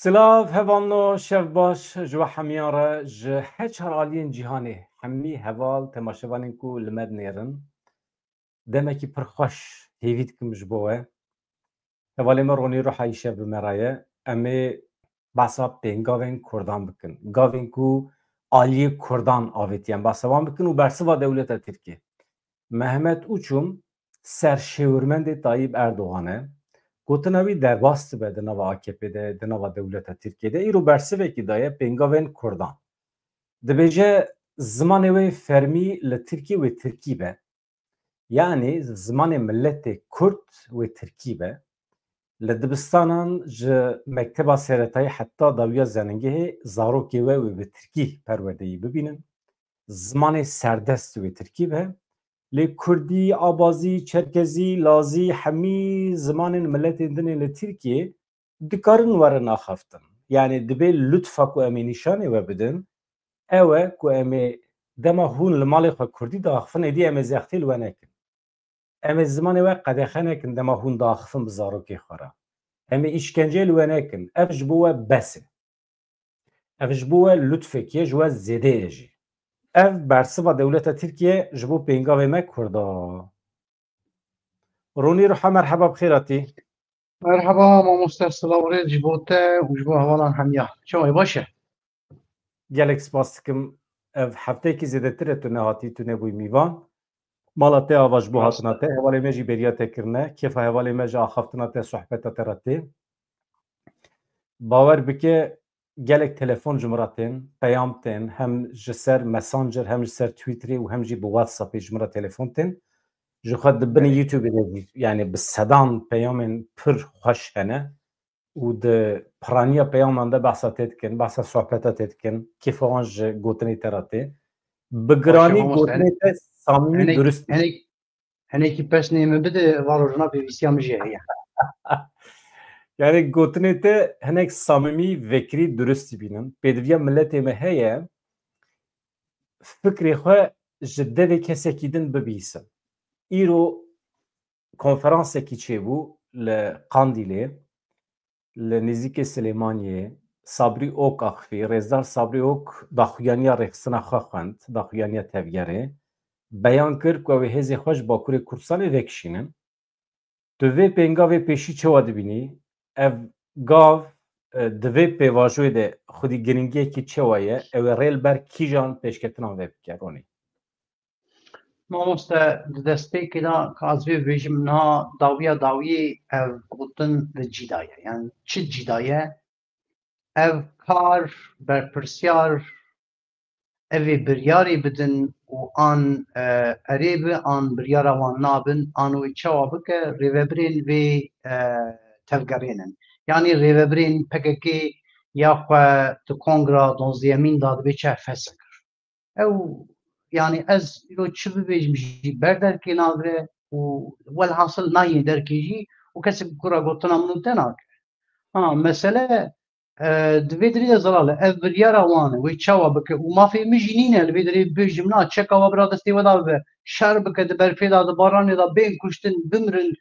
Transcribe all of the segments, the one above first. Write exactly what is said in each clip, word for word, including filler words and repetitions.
Silav, hevalno, şev baş ji we hemiyan re, ji her çar aliyên cîhanê, hemî heval temaşevanên ku li me dinêrin. Demekî pir xweş hêvî dikim ji bo we. Hevalê me Ronî Ruha îşev bi me re ye. Em ê behsa pêngavên Kurdan bikin. Gavên ku aliyê Kurdan avêtiye, em behsa wan bikin û bersiva dewleta Tirkiyê. Mehmet Uçum serşêwirmendê Tayyip Erdogan e. Gotina wî derbas dibe di nava A K P de, di nava dewleta Tirkiyê de. Îro bersivekî daye pêngavên Kurdan. Dibêje zimanê wê fermî li Tirkî wê Tirkî be. Yanî zimanê miletê Kurd wê Tirkî be. Li dibistanan ji mekteba seretayî heta dawiya zanîngehê zarokê we wê bi Tirkî perwerdeyî bibînin. Zimanê serdest wê Tirkî be. Lê Kurdî, Abazî, Çerkezî, Lazî, hemî zimanên miletên din ê li Tirkiyê dikarin werin axaftin. Yanî dibê lutfa ku em ê nîşanê we bidin, ew e ku em ê dema hûn li malê xwe Kurdî diaxifin, êdî em ê zextê li we nekin. Em ê zimanê we qedexe nekin dema hûn diaxifin bi zarokê xwe re. Em ê îşkenceyê li we nekin. Ev ji bo we bes e. Ev ji bo we lutfekî ye, ji we zêde ye jî. Ev bersiva dewleta Tirkiye ji bo pêngavê me Kurda. Ronî Ruha, merheba, bi xêr hatî. Merheba mamoste, silav rêz ji bo te û ji bo hevalan hemiya. Çawa yî, baş e? Gelek spas dikim. Ev hefteyekî zêdetir e tu nehatî, tu nebûyî mîvan. Mala te ava ji bo Rast hatina e. Te. Hevalê me jî beriya te kirine. Kêfa hevalê me ji axaftina te, sohbeta te re tê. Bawer bike, gelek telefon ji min re tên, peyam tên, hem ji ser Messenger, hem ji ser Twitterê û hem jî bi WhatsAppê ji min re telefon tên. Ji xwe di binê Belê. YouTubeê de jî, yanî bi sedan peyamên pir xweş hene û di piraniya peyaman de behsa te dikin, behsa sohbeta te dikin, kêfa wan ji gotinê te re tê. Bi Baş e, giranî mamoste, gotinê te samîmî, hinek, durust. Hinek, hinekî pesnê min bide, va rojna pêvîstiya min jî heye. Yanî gotinê te hinek samîmî, vekirî, durust dibînim. Pêdiviya miletê me heye, fikrê xwe ji devê kesekî din bibihîsin. Îro konferansekî çêbû li Qandîlê, li nêzîkê Silêmaniyê. Sabrî Ok axivî, Rêzdar Sabrî Ok daxuyaniya rêxistina xwe xwend, daxuyaniya tevgerê. Beyan kir ku ew ê hêzê xwe ji Bakurê Kurdistanê vekişînin. Tu vê pêngavê pêşî çawa dibînî? Ev gav, e, di vê pêvajoyê de xwedî giringiyekî çawa ye? Ew ê rê li ber kîjan pêşketinan vebike, Ronî? Mamoste, di destpêkê de ka ez vê bibêjim, niha dawiya dawiyê ev gotin li cî de ye. Yani çi cî de ye? Ev kar, berpirsiyar, ev ê biryarê bidin û an, e, erê bi, an biryara wan nabin, an wê çawa bike, rêvebirên vê, e, tevgerê nin. Yanî rêvebirên P K K ya xwe di kongra donzdehemîn de dibê çi fesix kir. Ew, yanî ez îro çi bibêjim jî ber derkê nagire û welhasil nayê derkê jî û kesek bi kura gotina min û te nake. Ha, mesele, e, di vê derê de zelal e. Ev biryara wan e. Wê çawa bike? Û mafê min jî nîne li vê derê bibêjim, na, çeka we bira destê we de bibe. Şer bike, di berfê de, di baranê de, bên kuştin, bimirin.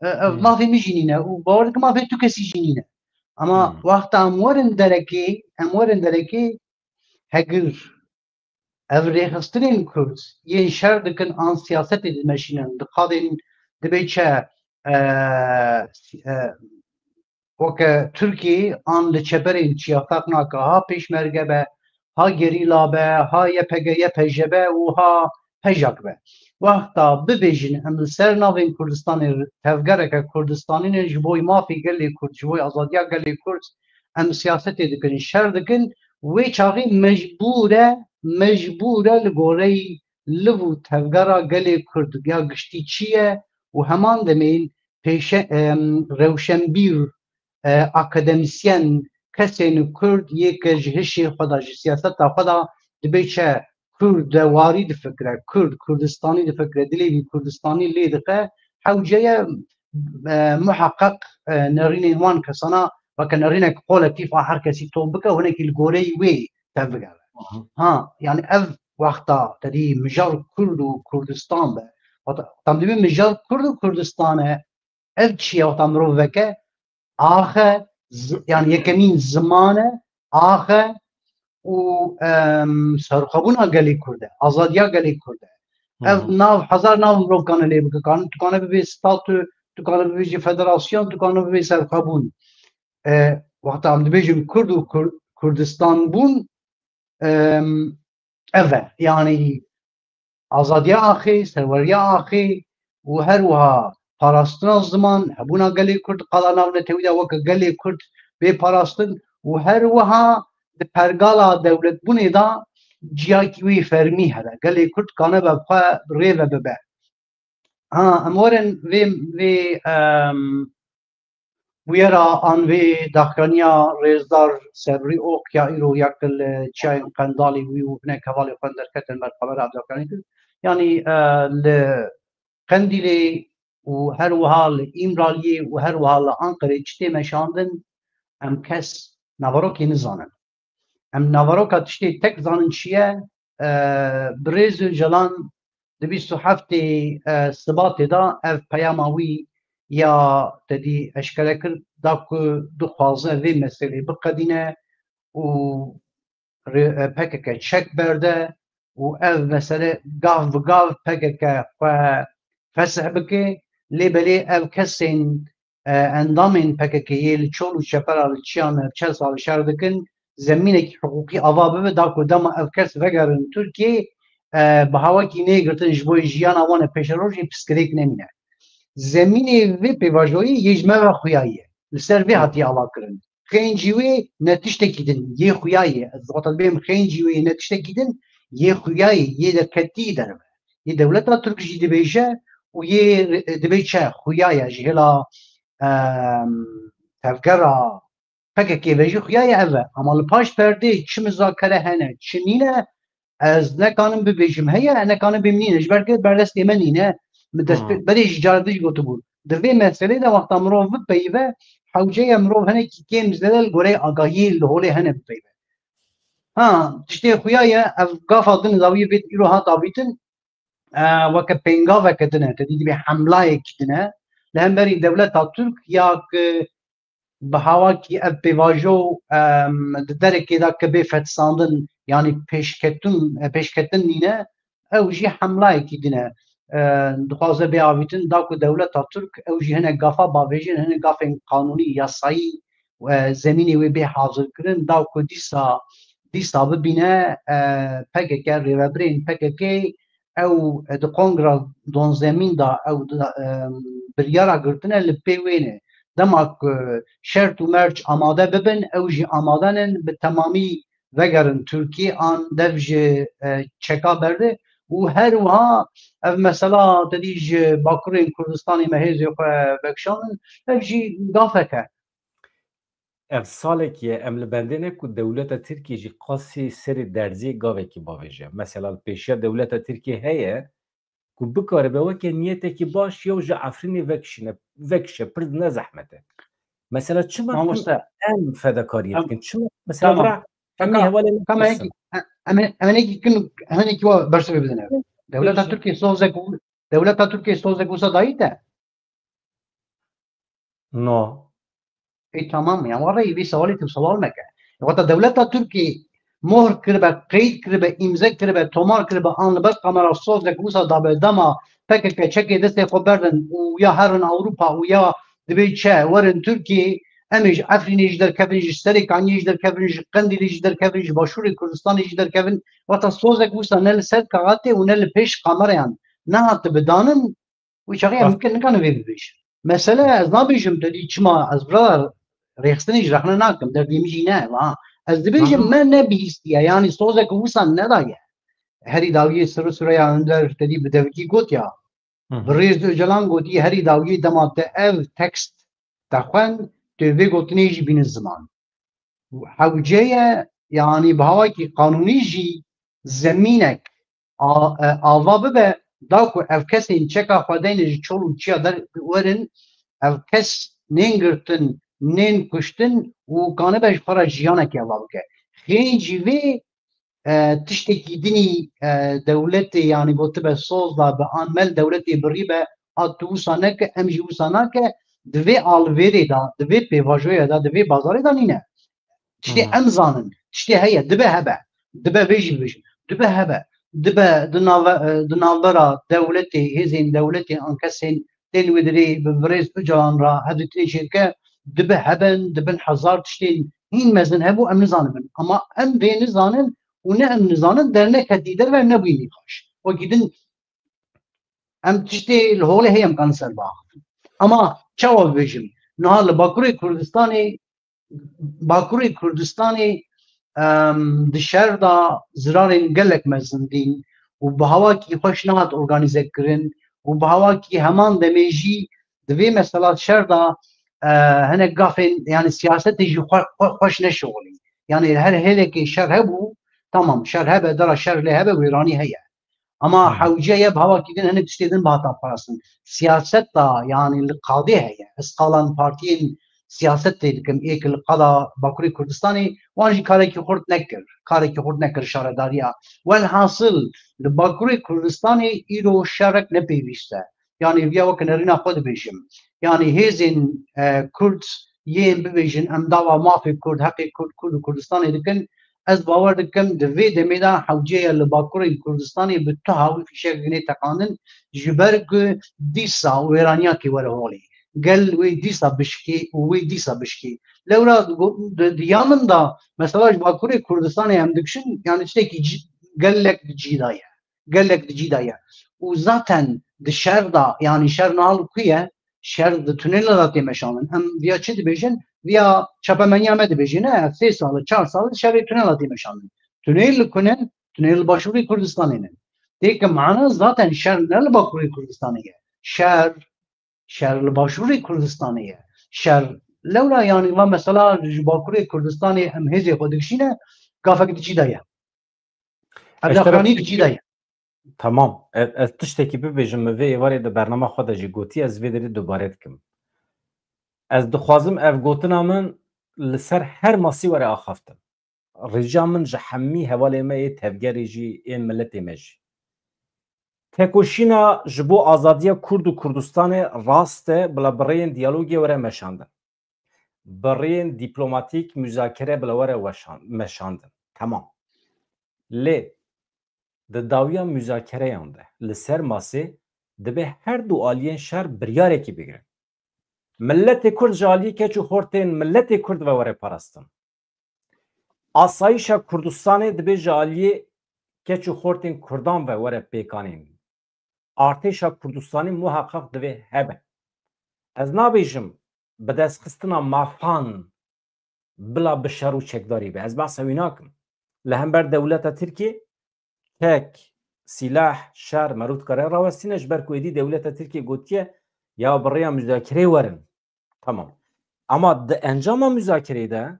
E, ev Hmm. mafê min jî nîne. Û bawer dikim mafê tu kesî jî nîne. Ama Hmm. wexta em werin derekê, em werin derekê, hegir ev rêxistinên Kurd yên şer dikin an siyasetê dimeşînin, di qadên dibê çi, e, e, weke Tirkiyê an li çeperên çiya ferq nake, ha pêşmerge be, ha gerîla be, ha Y P G, Y P J be û ha pejak be. Wexta bibêjin em li ser navên Kurdistanê tevgereke Kurdistanî ne, ji bo mafê gelê Kurd, ji bo azadiya gelê Kurd em siyasetê dikin, şer dikin, wê çaxê mecbûr e, mecbûr e li goreyî liv û tevgera gelê Kurd ya giştî çi ye û heman demê pêşe-, em, rewşenbîr, e, akademîsyen, kesên Kurd yê ke ji hişê xwe de, ji siyaseta xwe de dibê çi Kurd de warî difikire, Kurd, Kurdistanî difikire, dilê wî Kurdistanî lê dixe, hewce ye, e, muheqeq, e, nerînên wan kesana weke nerînek kolektîf a her kesî top bike û hinekî li goreyî wê tevbigere. Aha. Ha, yani ev wexta te dî mijar Kurd û Kurdistan be. Wexta, tam dibê mijar Kurd û Kurdistan e, ev çi ye wexta mirov veke? Axe z- yani yekemîn ziman e, ax e û em, serxwebûna gelê Kurd e, azadiya gelê Kurd e. Ev nav hezar nav mirov kane lê bike. Kan, tu kane bibê statü, tu kane bibêjî federasyon, tu kane bibê serxwebûn. E, wexta em dibêjin Kurd û Kur- Kurdistan bûn, em, ev e. Yani azadiya axê, serweriya axê û her wiha parastina ziman, hebûna gelê Kurd qala nav netewî de weke gelê Kurd bê parastin û her wiha di pergala dewletbûnê de ciyakî wî fermî hebe. Gelê Kurd kane be xwe rê ve bibe. Ha, em werin vê, vê em, bûyera an vê daxuyaniya rêzdar Sebrî Ok ya îro ya ki li çiyayên Qendalê wî û hinek hevalê xwe derketin ber kamera ev daxuyanî kir. Yanî e, li Qendîlê û her wiha li Îmraliyê û her wiha li Anqerê çi tê meşandin, em kes naverokê nizanin. Em naveroka tiştê tek zanin çi ye? E, Birêz Ocalan di bîst û heftê e, Sibatê de ev peyama wî ya tedî eşkere kir, da ku dixwaze vê meselê biqedîne û rê- e, P K K çek berde û ev mesele gav bi gav P K K xwe fesih bike, lê belê ev kesên e, endamên P K K yê li çol û çepera li çiyan çel salî şer dikin, zemînekî hiqûqî ava bibe, da ku dema ev kes vegerin Tirkiyê, e, bi hawekî nêgirtin ji bo jiyana wan e pêşerojê piskirêk nemîne. Zemînê vê pêvajoyê yê ji me ve xuya ye. Li ser vê hatiye ava kirin. Xêncî wê ne tiştekî din, yê xuya ye. Ez dixwata bêm xêncî wê ne tiştekî din, yê xuya ye, yê derketî derve. Yê dewleta Tirk jî dibêje û yê dibê çi xuya ye ji hêla, em, tevgera P K K ve jî xuya ye ev e. Ama li paş perdê çi muzakere hene, çi nîne, ez nekanim bibêjim heye, nekanim bêm nîne. Ji ber ku berdestê me nîne. Min dest Hmm. berê jî cara din jî gotibû. Di vê meselê de wexta mirov bipeyive, hewce ye mirov hinekî kêm zêde li goreyê agahiyê li holê hene bipeyive. Ha, tiştê xuya ye, ev gafa din dawiyê vê îro hat avîtin, e, weke pêngaveke din e, te dî dibê hemlayekî din e. Li hemberî dewleta Tirk ya ki bi hawakî ev pêvajo, em, di derekê de ke bê fetisandin, yanî pêşketin, e, pêşketin nîne, ew jî hemlayekî din e. E, dixwaze bê avîtin, da ku dewleta Tirk ew jî hinek gafa bavêjin, hinek gafên qanûnî, yasayî, e, zemînê wê bê hazirkirin, da ku dîsa, dîsa bibîne, e, P K K, rêvebirên P K K ew, e, di kongra donzemîn de ew di, e, biryara girtine li pê wê ne. Dema ku şert û merc amade bibin, ew jî amade nin bi temamî vegerin Tirkiyê an dev ji, e, çeka berde û her wiha ev mesela te dî ji Bakurên Kurdistanê me hêzê xwe vekişandin, ev jî gafek e. Ev salekî ye, em li bendê ne ku dewleta Tirkiyê jî qasî serê derziyê gavekî bavêje. Mesela li pêşiya dewleta Tirkiyê heye ku bikaribe weke niyetekî baş yew ji Efrînê vekişîne, vekişe, pir ne zehmet e. Mesela çima Mamoste, em fedakariyê em, dikin? Çima? Mesela tamam. Vira em ê Kaka, hevalê me em ê bisin. Em ê, em ê kin, hinekî wa bersivê bidin ev. Dewleta Pêşî. Tirkiyê sozek û, dewleta Tirkiyê sozek wisa dayî te? No. Ê, tamam, ya, were vî sewalê tu sewal meke. Wata dewleta Tirkiyê mohr kiribe, qeyd kiribe, îmze kiribe, tomar kiribe, an li ber kamera sozek wisa dabe dema P K K çekê destê xwe berdin û ya herin Ewropa û ya dibê çi werin Tirkiyê, em ê ji Efrînê jî derkevin, ji Serêkaniyê jî derkevin, ji Qendîlê jî derkevin, ji Başûrê Kurdistanê jî derkevin. Wata sozek wisa ne li ser kaxetê û ne li pêş kamereyan nehatibe danin, wî çaxê em Bak. Nika, nika nivê bibêjin. Mesele ez nabêjim te dî çima ez bira rêxistinê ji rexne nakim, derdê min jî ne, va. Ez dibêjim Aha. me nebihîstiye, yanî sozek wisa nedaye. Herî dawiyê Sirri Süreyya Önder te dî bi devikî got ya. Hı hı. Birêz Ocalan gotî herî dawiyê dema te ev tekst te xwend, tu vê gotinê jî bînin ziman. Hewce ye, yanî bi hawakî qanûnî jî zemînek a-, e, ava bibe, da ku ev kesên çeka xwe deyne ji çol û çiya der werin, ev kes nên girtin, nên kuştin û kanibe ji xwe re jiyanekê ava bike. Xêncî vê, e, tiştekî dinî, e, dewletê, yanî gotibe soz da bi an mel dewletê birî be, a tu wisa neke, em jî wisa nake, di vê alvêrê de, di vê pêvajoyê de, di vê bazarê de nîne. Tiştê Hmm. em zanin, tiştê heye, dibe hebe, dibe vê jî bibêjin, dibe hebe, dibe di nave-, e, di navbera dewletê, hêzên dewletê an kesên tên wê dirê bi birêz Ocalan re hevdîtinê çêdike, dibe hebin, dibin hezar tiştên hîn mezin hebû em nizanin bin. Ama em vê nizanin û ne em nizanin derneketî derve em nebûyî nîqaş. Wekî din em tiştê li holê heye em kanin ser biaxivin. Ama çawa bibêjim? Niha li Bakurê Kurdistanê, Bakurê Kurdistanê, em, di şer de zirarên gelek mezin dîn û bi hawakî xweş nehat organîze kirin û bi hawakî heman demê jî di vê mesela şer de, e, hinek gafên, yani siyasetê jî xwe-, xwe-, xweş neşixulî. Yani her hêlekê şer hebû, tamam, şer hebe, dera şer lê hebe, wêranî heye. Ama Hmm. hewce ye bi hawakî din hinek tiştê din bihata parastin. Siyaset da, yani li qadê heye. Ez qalan partiyên siyaset tê dikim, ê ki li qada Bakurê Kurdistanê, wan jî karekî xurt nekir. Karekî xurt nekir şaredariya. Welhasil li Bakurê Kurdistanê îro şerek nepêwîst e. Yani viya weke nerîna xwe dibêjim. Yani hêzên, e, Kurd yên bibêjin em dawa mafê Kurd, heqê Kurd, Kurd û Kurdistanê dikin, ez bawer dikim di vê demê de hewce ye li Bakurê Kurdistanê bi tuha wî fîşekek nê teqandin, ji ber ku dîsa wêraniyakê were holê. Gel wê dîsa bişkê û wê dîsa bişkê. Lewra di, di, di ya min de mesela ji Bakurê Kurdistanê em dikişin, yani tiştekî ci-, gelek di cî de ye. Gelek di cî de ye. Û zaten di şer de, yani şer niha li ku ye? Şer di tunêla de tê meşandin. Em viya çi dibêjin? Viya çapemeniya me dibêjin. Ne, sê sal e, çar sal e şerê tunêla tê meşandin. Tunêl li ku ne? Tunêl li Başûrê Kurdistanê ne. Tê ki mana zaten şer ne li Bakurê Kurdistanê ye. Şer, şer li Başûrê Kurdistanê ye. Şer lewra, yani va mesela ji Bakurê Kurdistanê em hêzê xwe dikişîne, gafek di cî de ye. Ev Eştera daxuyanî tiştekî di cî de ye. Tamam. Ez, ez tiştekî bibêjim, min vê êvarê di bernama xwe de jî gotî, ez vê derê dubare dikim. Ez dixwazim ev gotina min li ser her masî were axaftin. Rica min ji hemî hevalê me yê tevgerê jî, ê miletê me jî. Tekoşîna ji bo azadiya Kurd û Kurdistanê rast e, bila bi rêyên diyalogê were meşandin. Bi rêyên dîplomatîk muzakere bila were weşan-, meşandin. Temam. Lê di dawiya muzakereyan de li ser masê dibe her du aliyên şer biryarekî bigirin. Miletê Kurd ji aliyê keç û xortên miletê Kurd ve were parastin. Asayîşa Kurdistanê dibe ji aliyê keç û xortên Kurdan ve were pêkanîn. Artêşa Kurdistanê muheqeq divê hebe. Ez nabêjim bi destxistina mafan bila bi şer û çekdarî be. Ez behsa wî nakim. Li hember dewleta Tirkiyê çek, sîlah, şer, merû dikare rawestîne, ji ber ku êdî dewleta Tirkiyê gotiye ya bi rêya muzakereyê werin. Tamam. Ama di encama muzakereyê de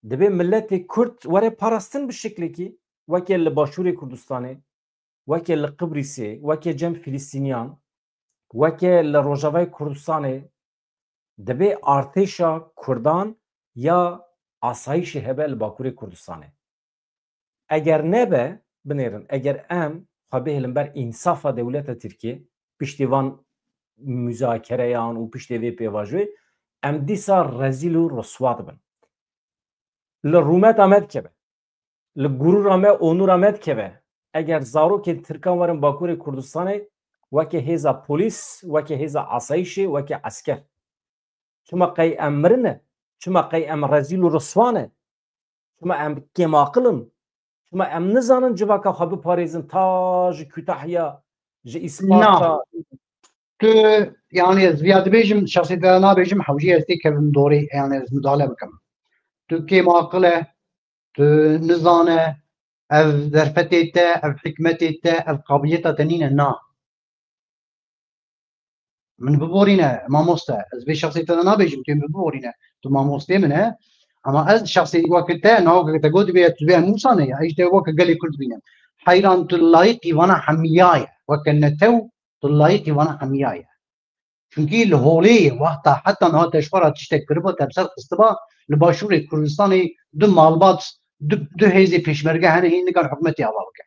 divê miletê Kurd were parastin bi şiklekî, weke li Başûrê Kurdistanê, weke li Qibrîsê, weke cem Filistîniyan, weke li Rojavayê Kurdistanê, divê artêşa Kurdan ya asayîşê hebe li Bakurê Kurdistanê. Eger nebe, binêrin, eger em xwe bihêlin ber însafa dewleta Tirkiyê, piştî van muzakereyan û piştê vê pêvajoyê, em dîsa rezîl û riswa dibin. Li rûmeta me dikeve, li gurûra me, onûra me dikeve, eger zarokên tirkan werin Bakurê Kurdistanê weke hêza polîs, weke hêza asayîşê, weke esker. Çima qey em mirin e? Çima qey em rezîl û riswa ne? Çima em kêmaqil in? Çima em nizanin civaka xwe biparêzin ta ji Kütahya, ji Îsparta? Na. Tu, yani ez viya dibêjim, şexsê te nabêjim, hewcê ez têkevim dorê, yani ez müdahale bikim. Tu kêmaqil e, tu nizane, ev derfetê te, ev hikmetê te, ev qabiliyeta te nîne, na. Min biborîne, mamoste. Ez vê şexsê te de nabêjim, tu min biborîne. Tu mamostê min e. Ama ez şexsê weke te, na weke te got bê, tu bê Mûsa ne ya. Ez te weke gelê Kurd bîne. Heyran tu layiqî vana hemiya ye. Weke netew tu layiqî vana hemiya ye. Çunkî li holê ye, wexta heta niha te ji xwe re tiştek kiriba, te bi ser xistiba, li Başûrê Kurdistanê du malbat, du, du hêzê pêşmerge hene, hîn nikan hikûmetê ava bike.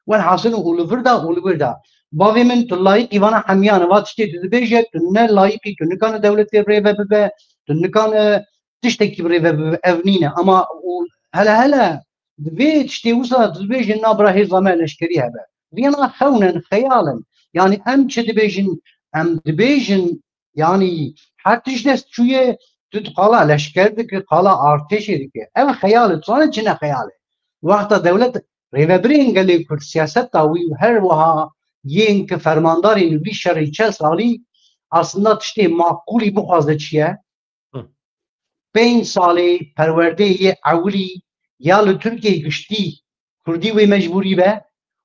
Welhasil û li vir de, û li vir de, Bavê min, tu layîqî vana hemiyan e. Va tiştê tu dibêje, tu ne layîqî, tu nikane dewletê rêve bibe, tu nikane tiştekî rêve bibe. Ev nîne. Ama û hele hele divê tiştê wisa tu dibêje, na bira hêza me leşkerî hebe. Viyana xewn in, xeyal in. Yanî em çi dibêjin? Em dibêjin, yanî her tişt dest çûye, tu qala leşker dike, qala artêşê dike. Ev xeyal e, tu zanî çi ne xeyal e? Wexta dewlet, rêvebirên gelê Kurd, siyaseta wî û her wiha yên ki fermandarên vî şerê çel salî, aslında tiştê maqûlî bixwaze çi ye? Hı. Pênc salê perwerdeyê yê ewilî ya li Tirkiyeyê giştî Kurdî wê mecbûrî be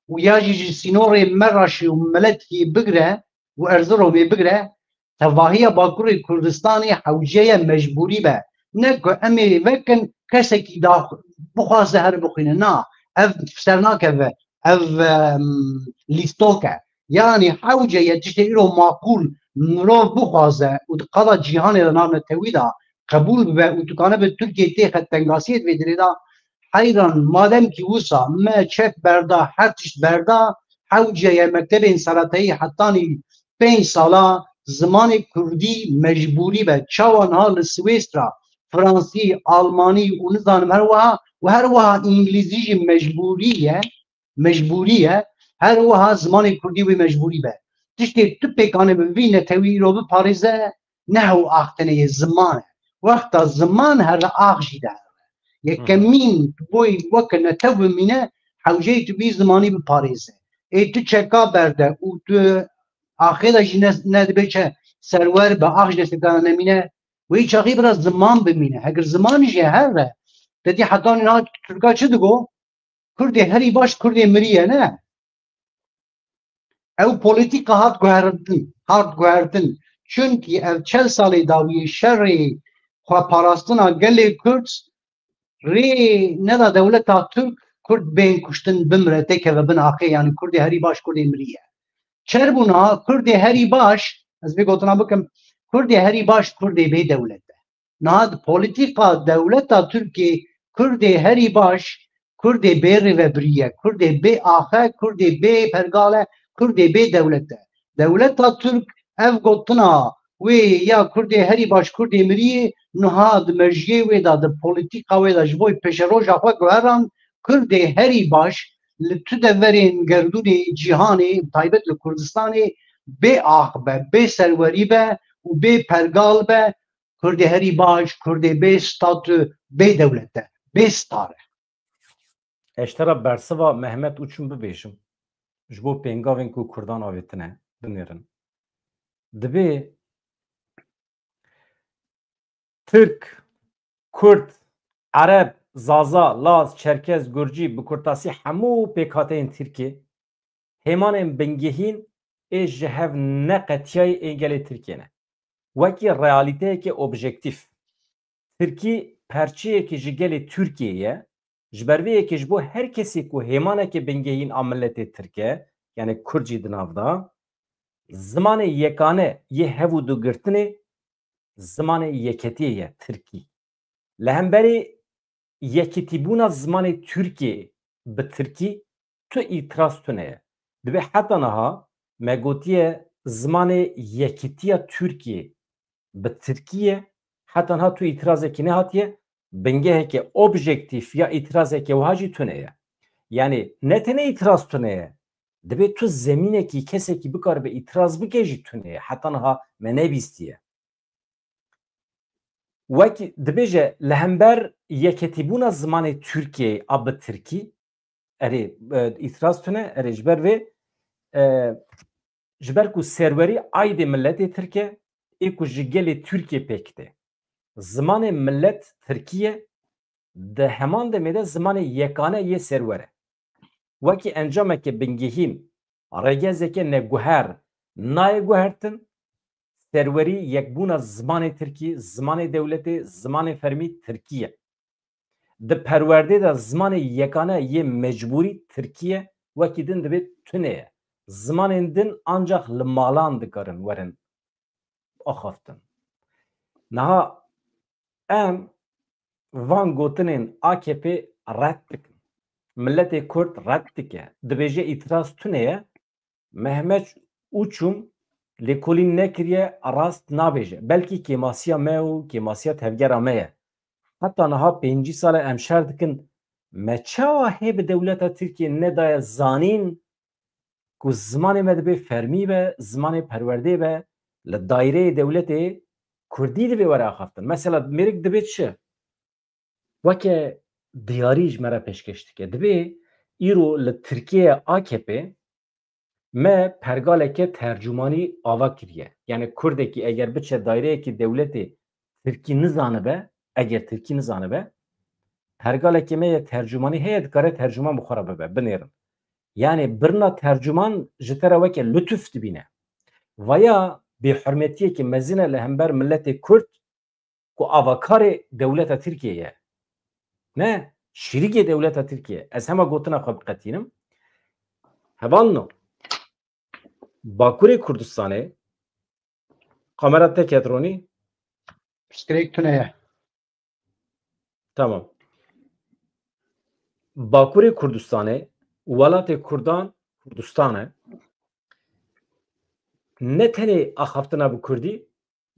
û ya jî ji sînorê Meraşê û Miletiyê bigire û Erziromê bigire, tevahiya Bakurê Kurdistanê hewce ye mecbûrî be. Ne ku em ê vekin kesekî da bixwaze here bixwîne. Na, ev ser nakeve, ev, em, lîstok e. Yanî hewce ye tiştê îro maqûl mirov bixwaze û di qada cîhanê de nav netewî de qebûl bibe û dikane bi Tirkiyê têxe tengasiyê di vê dirê de, heyran, madem kî wisa me çek berda, her tişt berda, hewce ye mektebên seretayî hetanî pênc sala zimanê kurdî mecbûrî be. Çawa niha li Swêstra, Fransî, Almanî û nizanim her wiha û her wiha Îngilîzî jî mecbûrî ye, mecbûrî ye. Her wiha zimanê kurdî wê mecbûrî be. Tiştê tu pêkanê bi vî netewî îro biparêze, ne hew ax tenê yê ziman e. Wexta ziman here ax jî dihere. Yekemîn, tu boy weke netew bimîne, hewceyê tu vî zimanî biparêze. Ê tu çeka berde û tu axê de jî ne, ne dibe çi serwer be, ax jî destê te de nemîne. Wê çaxî bira ziman bimîne. Heger ziman jî here, te dî heta niha Tirka çi digo? Kurdê herî baş Kurdê mirî ye, ne? Ew polîtîka hat guhertin, hat guhertin. Çunkî ev çel salê dawiyê şerê xweparastina gelê Kurd rê neda dewleta Tirk Kurd bên kuştin, bimire, têkeve bin axê, yanî Kurdê herî baş Kurdê mirî ye. Çer bûna Kurdê herî baş, ez vê gotina bikim, Kurdê herî baş Kurdê bê dewlet e. Niha di polîtîka dewleta Tirkê Kurdê herî baş, Kurdê bê rêvebirî ye, Kurdê bê axe, Kurdê bê pergal e, Kurdê bê dewlet e. Dewleta Tirk ev gotina wê ya Kurdê herî baş, Kurdê miriyê niha di mejiyê wê de, di polîtîka wê de ji bo pêşeroja xwe guheran, Kurdê herî baş li tu deverên gerdûnê cîhanê, bi taybet li Kurdistanê bê ax be, bê serwerî be û bê pergal be, Kurdê herî baş, Kurdê bê statû, bê dewlet e, bê star e. Ez ji te re bersiva Mehmet Uçum bibêjim, ji bo pêngavên ku Kurdan avêtine, binêrin. Dibê Tirk, Kurd, Ereb, Zaza, Laz, Çerkez, Gurcî, bi kurtasî hemû pêkhateyên Tirkiyê, hêmanên bingehîn ê ji hev neqetiyayî ên gelê Tirkiyê ne. Wekî realîteyeke objektîf. Tirkî perçeyekî ji gelê Tirkiyê ye, ji ber vê yekê ji bo her kesê ku hêmaneke bingehîn a miletê Tirk e, yanî Kurd jî di nav de, zimanê yekane yê hev û du girtinê zimanê yeketiyê ye, Tirkî. Li hemberî yekitîbûna zimanê Tirkiyê bi Tirkî tu îtiraz tune ye. Dibê heta niha me gotiye zimanê yekitiya Tirkiyê bi Tirkî ye, heta niha tu îtirazekî nehatiye, bingeheke objektîf ya îtirazeke wiha jî tune ye. Yanî ne tenê îtiraz tune ye, dibê tu zemînekî kesekî bikaribe îtiraz bike jî tune ye. Heta niha me nebîstiye. Wekî dibêje, li hember yeketîbûna zimanê Tirkiyeyê a bi Tirkî, erê, e, îtiraz tune, erê, ji ber vê, e, ji ber ku serwerî aydê miletê Tirk e, ê ku ji gelê Tirkiyê pêk tê. Zimanê milet Tirkî ye, di heman demê de zimanê yekane yê serwer e. Wekî encameke bingehîn, rêgezeke neguher nayê guhertin, serwerî yekbûna zimanê Tirkî, zimanê dewletê, zimanê fermî Tirkî ye. Di perwerdê de zimanê yekane yê mecbûrî Tirkî ye, wekî din dibê tune ye. Zimanên din ancax li malan dikarin werin axaftin. Niha em van gotinên A K P red dikin. Miletê Kurd red dike. Dibêje îtiraz tune ye. Mehmet Uçum lêkolîn nekiriye, rast nabêje. Belkî kêmasiya me û kêmasiya tevgera me ye. Heta niha pêncî sal e em şer dikin. Me çawa hê bi dewleta Tirkiyê nedaye zanîn ku zimanê me dibê fermî be, zimanê perwerdê be, li daîreyê dewletê kurdî divê were axaftin? Mesela mêrik dibê çi? Weke diyarî ji me re pêşkêş dike. Dibê îro li Tirkiyeyê A K P me pergaleke tercûmanî ava kiriye. Yani kurdekî eger biçe daîreyekî dewletê tirkî nizanibe, eger tirkî nizanibe, pergaleke me ye tercûmanî heye, dikare tercûman bi xwe re bibe, binêrin. Yani birina tercûman ji te re weke lutuf dibîne. Vaya bêhurmetiyekî mezin e li hember miletê kurd ku avakarê dewleta Tirkiyê ye. Ne, şirîkê dewleta Tirkiyê. Ez hema gotina xwe biqetînim. Hevalno, Bakurê Kurdistanê, kamera te ket Ronî. Pirsgirêk tune ye. Tamam. Bakurê Kurdistanê, welatê Kurdan Kurdistan e. Ne tenê axaftina bi Kurdî,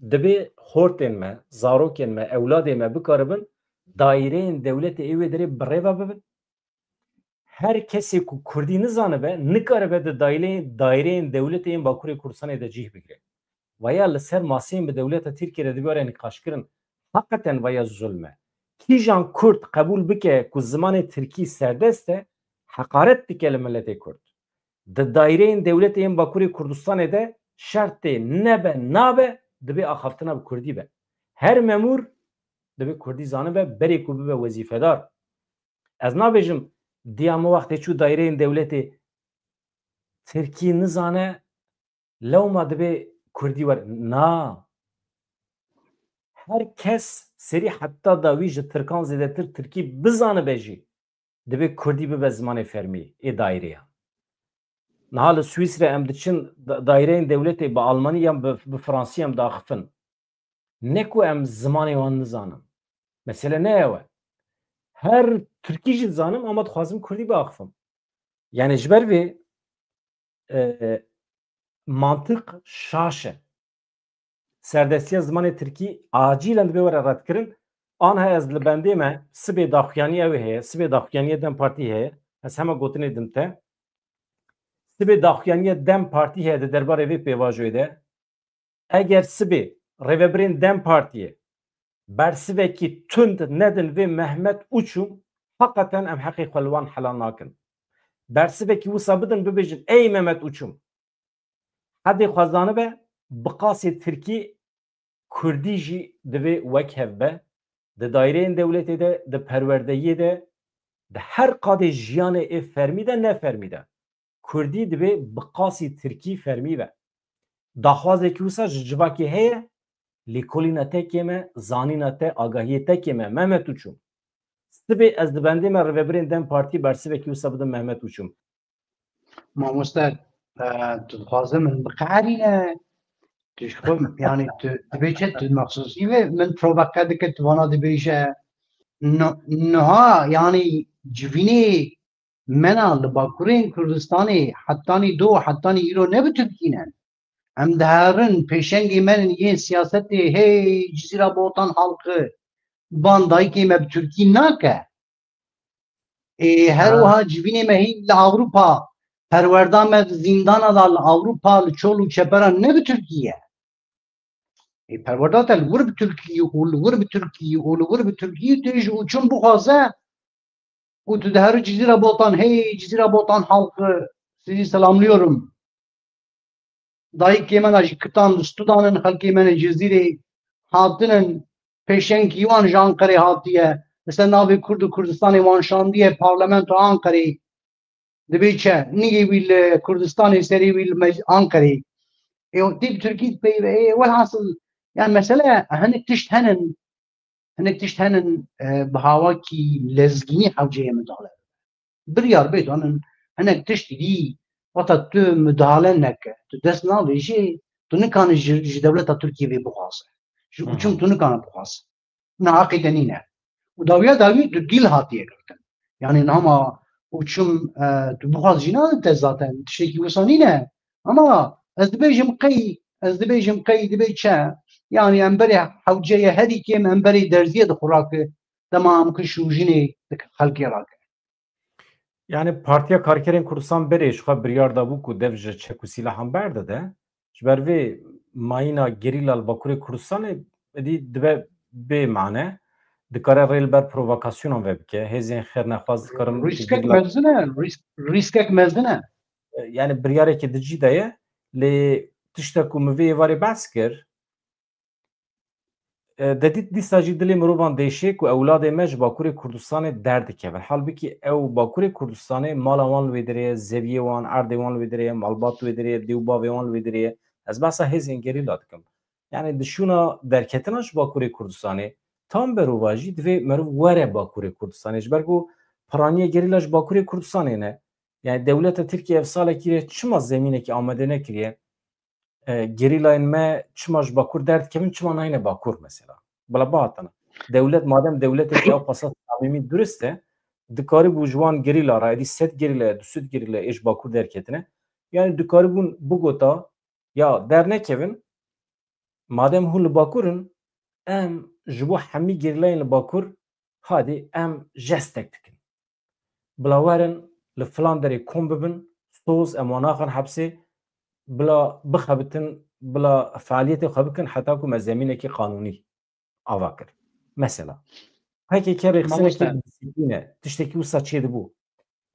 dibê hortên me, zarokên me, ewladê me bikaribin daîreyên dewletê ê wê derê bi rêve bibin. Her kesê ku Kurdî nizanibe, nikaribe di daîreyên, daîreyên dewletê yên Bakurê Kurdistanê de cih bigire. Vaya li ser maseyên bi dewleta Tirkiyê de dibê were nîqaşkirin. Heqeten vaya zulm e. Kîjan Kurd qebûl bike ku zimanê Tirkî serdest e, heqaret dike li miletê Kurd. Di daîreyên dewletê yên Bakurê Kurdistanê de şertê nebe nabe, dibê axaftina bi Kurdî be. Her memûr dibê Kurdî zanibe, berê ku bibe wezîfedar. Ez nabêjim diya min wextê çû daîreyên dewletê Tirkî nizane, lewma dibê Kurdî were. Na. Her kes serî heta dawî ji Tirkan zêdetir Tirkî bizanibe jî, dibê Kurdî bibe zimanê fermî ê daîreyan. Niha li Swîsre em diçin da-, daîreyên dewletê bi Almanî yan bi, bi Fransî em diaxifin. Ne ku em zimanê wan nizanin. Mesele ne ew e. Her Tirkî jî dizanim, ama dixwazim Kurdî biaxifim. Yani ji ber vê, e, mantiq şaş e. Serdestiya zimanê Tirkî acilen dibe were redkirin. Anha ez li bendê me sibê daxuyaniya wê heye, sibê daxuyaniya DEM Partî heye. Ez hema gotinê dim te. Sibê daxuyaniya DEM Partî heye di derbarê vê pêvajoyê de. Eger sibê rêvebirên DEM Partiyê bersivekî tund nedin vê Mehmet Uçum, heqeten em heqê xwe li wan helal nakin. Bersivekî wisa bidin, bibêjin, ey Mehmet Uçum, hedê xwe zanibe, bi qasê Tirkî, Kurdî jî divê wek hev be, di daîreyên dewletê de, di perwerdeyiyê de, di her qadê jiyanê ê fermî de, ne fermî de. Kurdî divê bi qasî Tirkî fermî be. Daxwazekî wisa ji civakê heye, lêkolîna te kêm e, zanîna te, agahiyê te kêm e, Mehmet Uçum. Sibê ez di bendê me rêvebirên DEM Partî bersivekî wisa bidim Mehmet Uçum. Mamoste, e, tu dixwaze min biqeherîne? Tu ji xwe, yani, tu dibê çi, tu mexsûsî ve min provoke dike, tu vana dibêje. No-, niha, yani, civînê mena li Bakurên Kurdistanê hetanî do, hetanî îro ne bi Tirkî ne. Em diherin pêşengê me yên siyasetê, hey, Cizîra Botan halkı, ban dayikê me bi Tirkî nake. Ê, her Ha. wiha civînê me hîn li Ewropa, perwerda me di zîndana da li Ewropa, li çol û çepera ne bi Tirkî ye. Ê, perwerda te li wir bi Tirkî û li wir bi Tirkî û li wir bi Tirkî, tu ji Uçum bixwaze û tu diherî Cizîra Botan, hey, Cizîra Botan halkı, sizi selamlıyorum. Dayikê me ne jî kitan li Sudanin, xelkê me ne Cizîrê hatinin, pêşengî wan ji Anqerê hatiye, li ser navê Kurd û Kurdistanê wan şandiye parlamento Anqerê. Dibê çi? Nigê wî li Kurdistanê, serê wî li mec-, Anqerê. Ê, tê bi Tirkî dipeyve. Ê, welhasil, yani mesele hinek tişt henin, hinek tişt henin, e, bi hawakî lezgînî hewceyê min dale. Biryar bê danin, hinek tişt dî, wata tu midale neke, tu dest navêjê, tu nikanî ji, ji dewleta Tirkiyê vê bixwaze. Ji Hı hı. Uçum tu nikane bixwaze. Na heqê te nîne. Û dawiya dawî tu dîl hatiye girtin. Yani niha ma Uçum, e, tu bixwaz jî nadin te zaten. Tiştekî wisa nîne. Ama ez dibêjim qey, ez dibêjim qey dibê çi? Yanî em berê hewceye herî kêm em berê derziyê dixurake dema em ki şûjinê di xelkê rake. Yani Partiya Karkerên Kurdistan berê ji xwe biryar dabû ku dev ji çek û sîlahan berdide. Ji ber vê mayîna gerîla li Bakurê Kurdistanê êdî dibe bê mane. Dikare rê li ber provokasyonan vebike. Hêzên xêrnexwaz dikarin Rîskek gerîla mezin e, rîsk-, rîskek mezin e. Yani biryarekî di cî de ye. Lê tiştek ku min vê êvarê behs kir, e, de dît dîsa jî dilê mirovan dêşê ku ewladê me ji Bakurê Kurdistanê derdikevin. Halbikî ew Bakurê Kurdistanê mala wan li wê derê ye, zeviyê wan, erdê wan li wê derê ye, malbat li wê derê ye, dê û bavê wan li wê derê ye. Ez behsa hêzên gerîla dikim. Yani di şûna derketina ji Bakurê Kurdistanê, tam berovajî divê meriv were Bakurê Kurdistanê. Ji ber ku piraniya gerîla ji Bakurê Kurdistanê ne. Yani dewleta Tirkiye ev salekî re çima zemînekî amade nekiriye? E, gerîlayên me çima ji Bakur derdikevin, çima nayne Bakur mesela? Bila bihatana. Dewlet, madem dewletekî ew qasa samîmî durist e, dikaribû ji wan gerîla re, êdî sed gerîla ye, du sed gerîla ye, ê ji Bakur derketine. Yani dikaribûn bigota, ya dernekevin, madem hûn li Bakur in, em ji bo hemî gerîlayên li Bakur, hadî em jestek dikin. Bila werin li filan derê kom bibin, soz em wan naxin hepsê, bila bixebitin, bila fealiyetê xwe bikin heta ku me zemînekî qanûnî ava kir. Mesela, P K K rêxistinekî Mamoste. Disiplîne, tiştekî wisa çêdibû.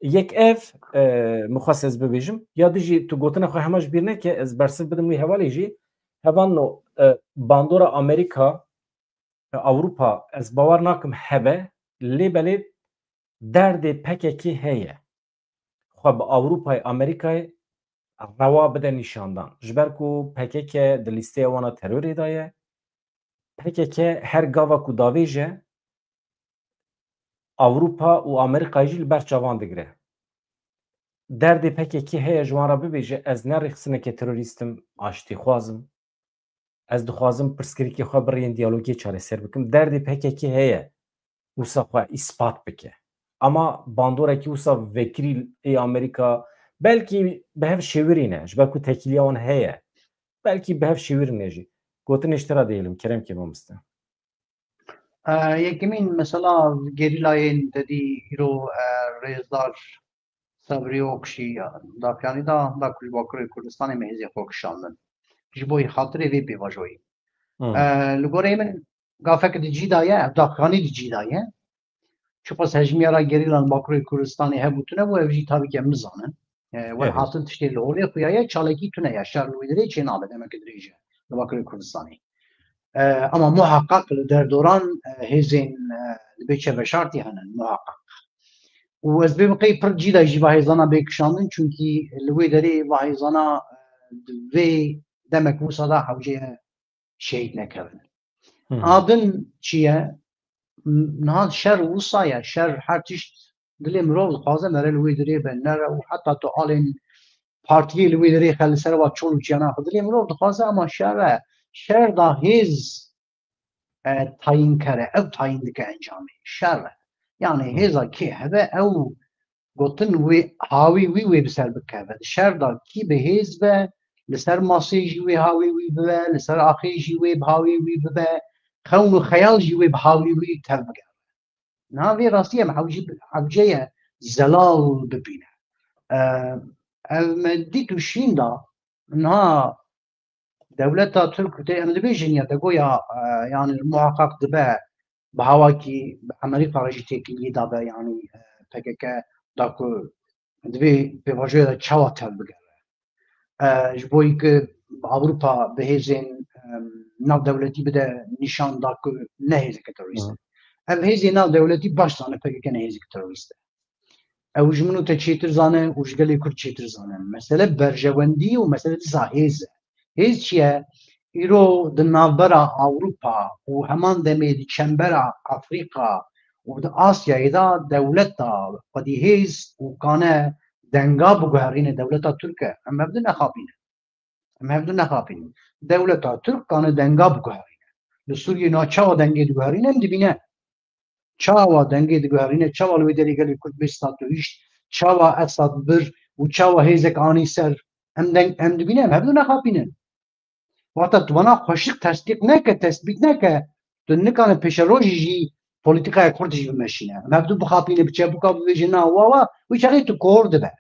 Yek ev, e, min xwest ez bibêjim, ya dijî tu gotina xwe hema ji bîr neke, ez bersiv bidim wî hevalê jî. Hevalno, e, bandora Amerîka, e, Ewropa, ez bawer nakim hebe, lê belê derdê P K K heye. Xwe bi Ewropayê, Amerîkayê rewa bide nîşandan. Ji ber ku P K K di lîsteya wana terorê de ye, P K K her gava ku davêje, Ewropa û Amerîkayê jî li ber çavan digire. Derdê P K K heye ji wan re bibêje, ez ne rêxistineke terorîst im, aştîxwaz im. Ez dixwazim pirsgirêkê xwe bi rêyên diyalogê çareser bikim. Derdê P K K heye wisa xwe îspat bike. Ama bandorekî wisa vekirî ê Amerîka belkî bi hev şêwirîne, ji ber ku tekîliya wan heye. Belkî bi hev şêwirîne jî. Gotinê ji te re dihêlim, kerem ke mamoste. E, yekemîn mesela gerîlayên te dî îro, e, rêzdar Sebrî Okşî, Dafyanî da, da ku ji Bakurê Kurdistanê me hêzê xwe kişandin. Ji bo xatirê vê pêvajoyî. Hmm. E, li goreyê min gafek di cî de ye, ev Dafyanî di cî de ye. Çiqas hejmiyara gerîlan Bakurê Kurdistanê hebû tune bû, ev jî tabî ke em nizanin. E, werhasil tiştê li holê xuya ye, çalakî tune ye, şer li wê derê çê nabe, demeke dirêj e li Bakurê Kurdistanê. E, ama muhaqqaq li derdoran, e, hêzên, e, li bê çeveşartî hene, muhaqqaq. Û ez bê qey pir cî de jî va hêzana bê kişandin, çunkî li wê derê va hêzana, e, di vê demek wisa da hewce ye şehîd nekevin. Hı hı. A din çi ye? M-, niha şer wisa ye, şer her tişt dilê mirov dixwaze mere li wê derê be, nere û heta tu alên partiyê li wê derê xe li ser wa çol û çiyana xwe dilê mirov dixwaze, ama şer e. Şer da hêz, e, tayîn kere, ev tayîn dike encamê. Şer e. Yani Hı. hêza kê hebe ew gotin wê hawî wî wê bi ser bikeve. Di şer de kî bi hêz be, li ser masê jî wê hawî wî bibe, li ser axê jî wê bi hawî wî bibe, xewn û xeyal jî wê bi hawî wî tev bigere. Niha vê rastî em hewcî-, hewce ye zelal bibîne. E, ev me dît û şîn da niha dewleta Tirk tê em dibêjin ya de goya, e, yani muhaqqaq dibe bi hawakî bi Amerîka re jî têkiliyê dabe, yani, e, P K K da ku divê pêvajoya de çawa tev bigere. E, ji bo yî ku Ewropa bi hêzên, e, navdewletî bide nîşan da ku ne hêzeke terorîst e. Hı. Ev hêzê navdewletî baş zane P K K ne hêzeke terorîst e. Ew ji min û te çêtir zane û ji gelê Kurd çêtir zane. Mesele berjewendî û mesele dîsa hêz e. Hêz çi ye? Îro di navbera Ewropa û heman demê di çembera Afrîka û di Asyayê de dewleta xwedî hêz û kane denga biguherîne dewleta Tirk e. Em hevdu nexapîne. Em hevdu nexapînin. Dewleta Tirk kane denga biguherîne. Li Sûriyê na çawa dengê diguherîne em dibîne. Çawa dengê diguherîne, çawa li wê derê gelê Kurd bê sed û hişt, çawa Esad bir û çawa hêzek anî ser Em deng, em dibîne, em hevdu nexapînin. Wata tu bana xweşik tesdîq neke, tesbît neke, tu nikane pêşerojî jî polîtîkaya Kurd jî bimeşîne. Em hevdu bixapîne, bi çepûka bibêje na wa wa, wî çaxê tu kor dibe.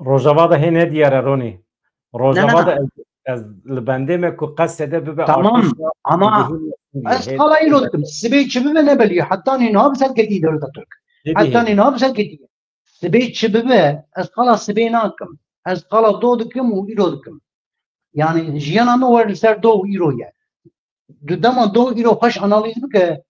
Rojava de hê nediyar e Ronî. Ne, ne, Rojava de ne. ez, ez li bendê me ku qesede bibe Tamam, artêşa ama Sûriyê. Ez Hê qala îro dikim. Sibê çi bibe ne belî. Heta nî niha bi ser ketî dewleta Tirk. Heta nî niha bi ser ketî. Sibê çi bibe, ez qala sibê nakim. Ez qala do dikim û îro dikim. Yani jiyana me wer li ser do û îro ye. Du dema do û îro xweş analîz bike,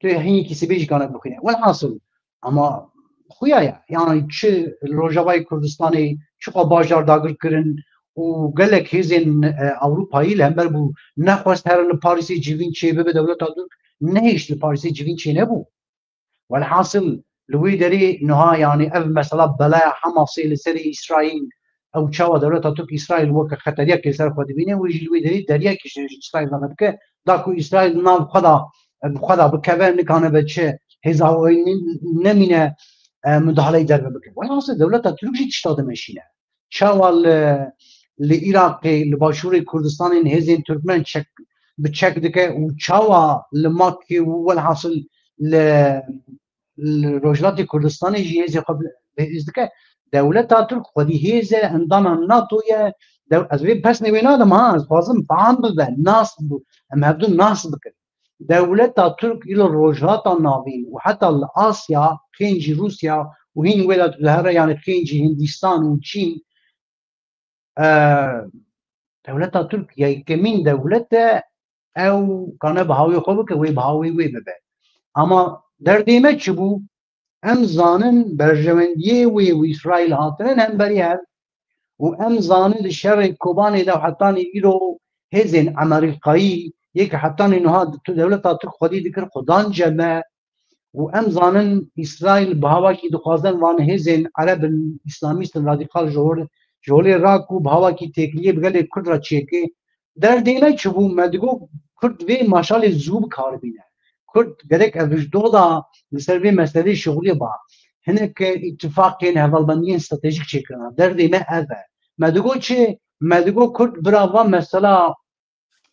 tu yê hinekî sibê jî kane bixwîne. Welhasil, ama xuya ye. Yani çi li Rojavayê Kurdistanê çiqa bajar dagir kirin û gelek hêzên, e, Ewropayî li hember bû nexwest herin li Parîsê civîn çêbibe dewleta Tirk, nehişt li Parîsê civîn çênebû. Welhasil, li wê derê niha, yani ev mesela belaya Hamasê li serê Îsraîl, ew çawa dewleta Tirk Îsraîl weke xeteriyek li ser xwe dibîne, wê jî li wê derê deriyekî ji Îsraîl ve dike, da ku Îsraîl nav xwe da, bi xwe da bikeve, nikane be çi hêza wê ne-, nemîne, e, mudahaleyî derve bike. Welhasil dewleta Tirk jî tişta dimeşîne. Çawa li, li Iraqê, li başûrê Kurdistanê hêzên Tirkmen çek, bi çek dike û çawa li Makê û welhasil li, li Rojhilatê Kurdistanê jî hêzê xwe bi, bi hêz dike. Dewleta Tirk xwedî hêz e, endama nato ye. Dew-, ez vê pesnê wê nadim ha, ez dixwazim fam bibe, nas bi, em hevdu nas bikin. Dewleta Tirk îro Rojhilata Navîn û heta li Asya, qêncî Rûsya û hîn wê de dihere, yani qêncî Hindistan û Çîn, e, dewleta Tirk yekemîn dewlet e, ew kane bi hawê xwe bike, wê bi hawê wê bibe. Ama derdê me çi bû? Em zanin berjewendiyê wê û Îsraîl hatine hemberî hev û em zanin di şerê Kobanê de hetanî îro hêzên Amerîkayî yek hetanî niha tu dewleta Tirk xwedî dikir xudan ceme û em zanin Îsraîl bi hawakî dixwazin van hêzên Ereb in, Îslamîst in, radîkal ji hol-, ji holê rak û bi hawakî têkiliyê bi gelê Kurd re çêke. Derdê me çi bû? Me digot Kurd vê maşalê zû bi kar bîne. Kurd gerek ev ji doda li ser vê meselê şixulê ba. Hinek îtifaqên hevalbendiyên stratejîk çêkirina. Derdê me ev e. Me digot çi? Me digot Kurd bira va mesela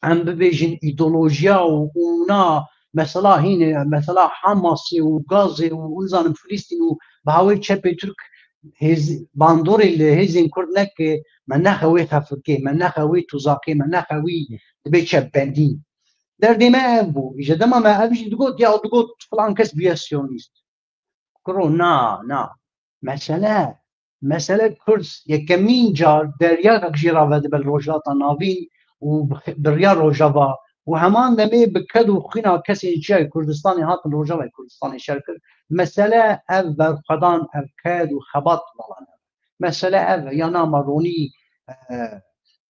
em bibêjin îdeolojiya û, û na mesela hîne, mesela Hamasê û Gazê û nizanim Filistîn û bi hawê çepê Tirk hêz-, bandorê li hêzên Kurd neke, me nexe wê xefirkê, me nexe wê tuzaqê, me nexe wî dibê çepbendî. Derdê me ev bû. Îje dema me ev jî digot, ya digot filan kes bûye siyonîst. Kuro, na, na. Mesele, mesele Kurd yekemîn car deryakek jê re vedibe li Rojhilata Navîn û bi, bi riya Rojava û heman demê bi ked û xwîna kesên çiyayê Kurdistanê hatin Rojavayê Kurdistanê şer kir. Mesele ev berxwedan, ev ked û xebat vala ne. Mesele ev e, ya na me ronî, e,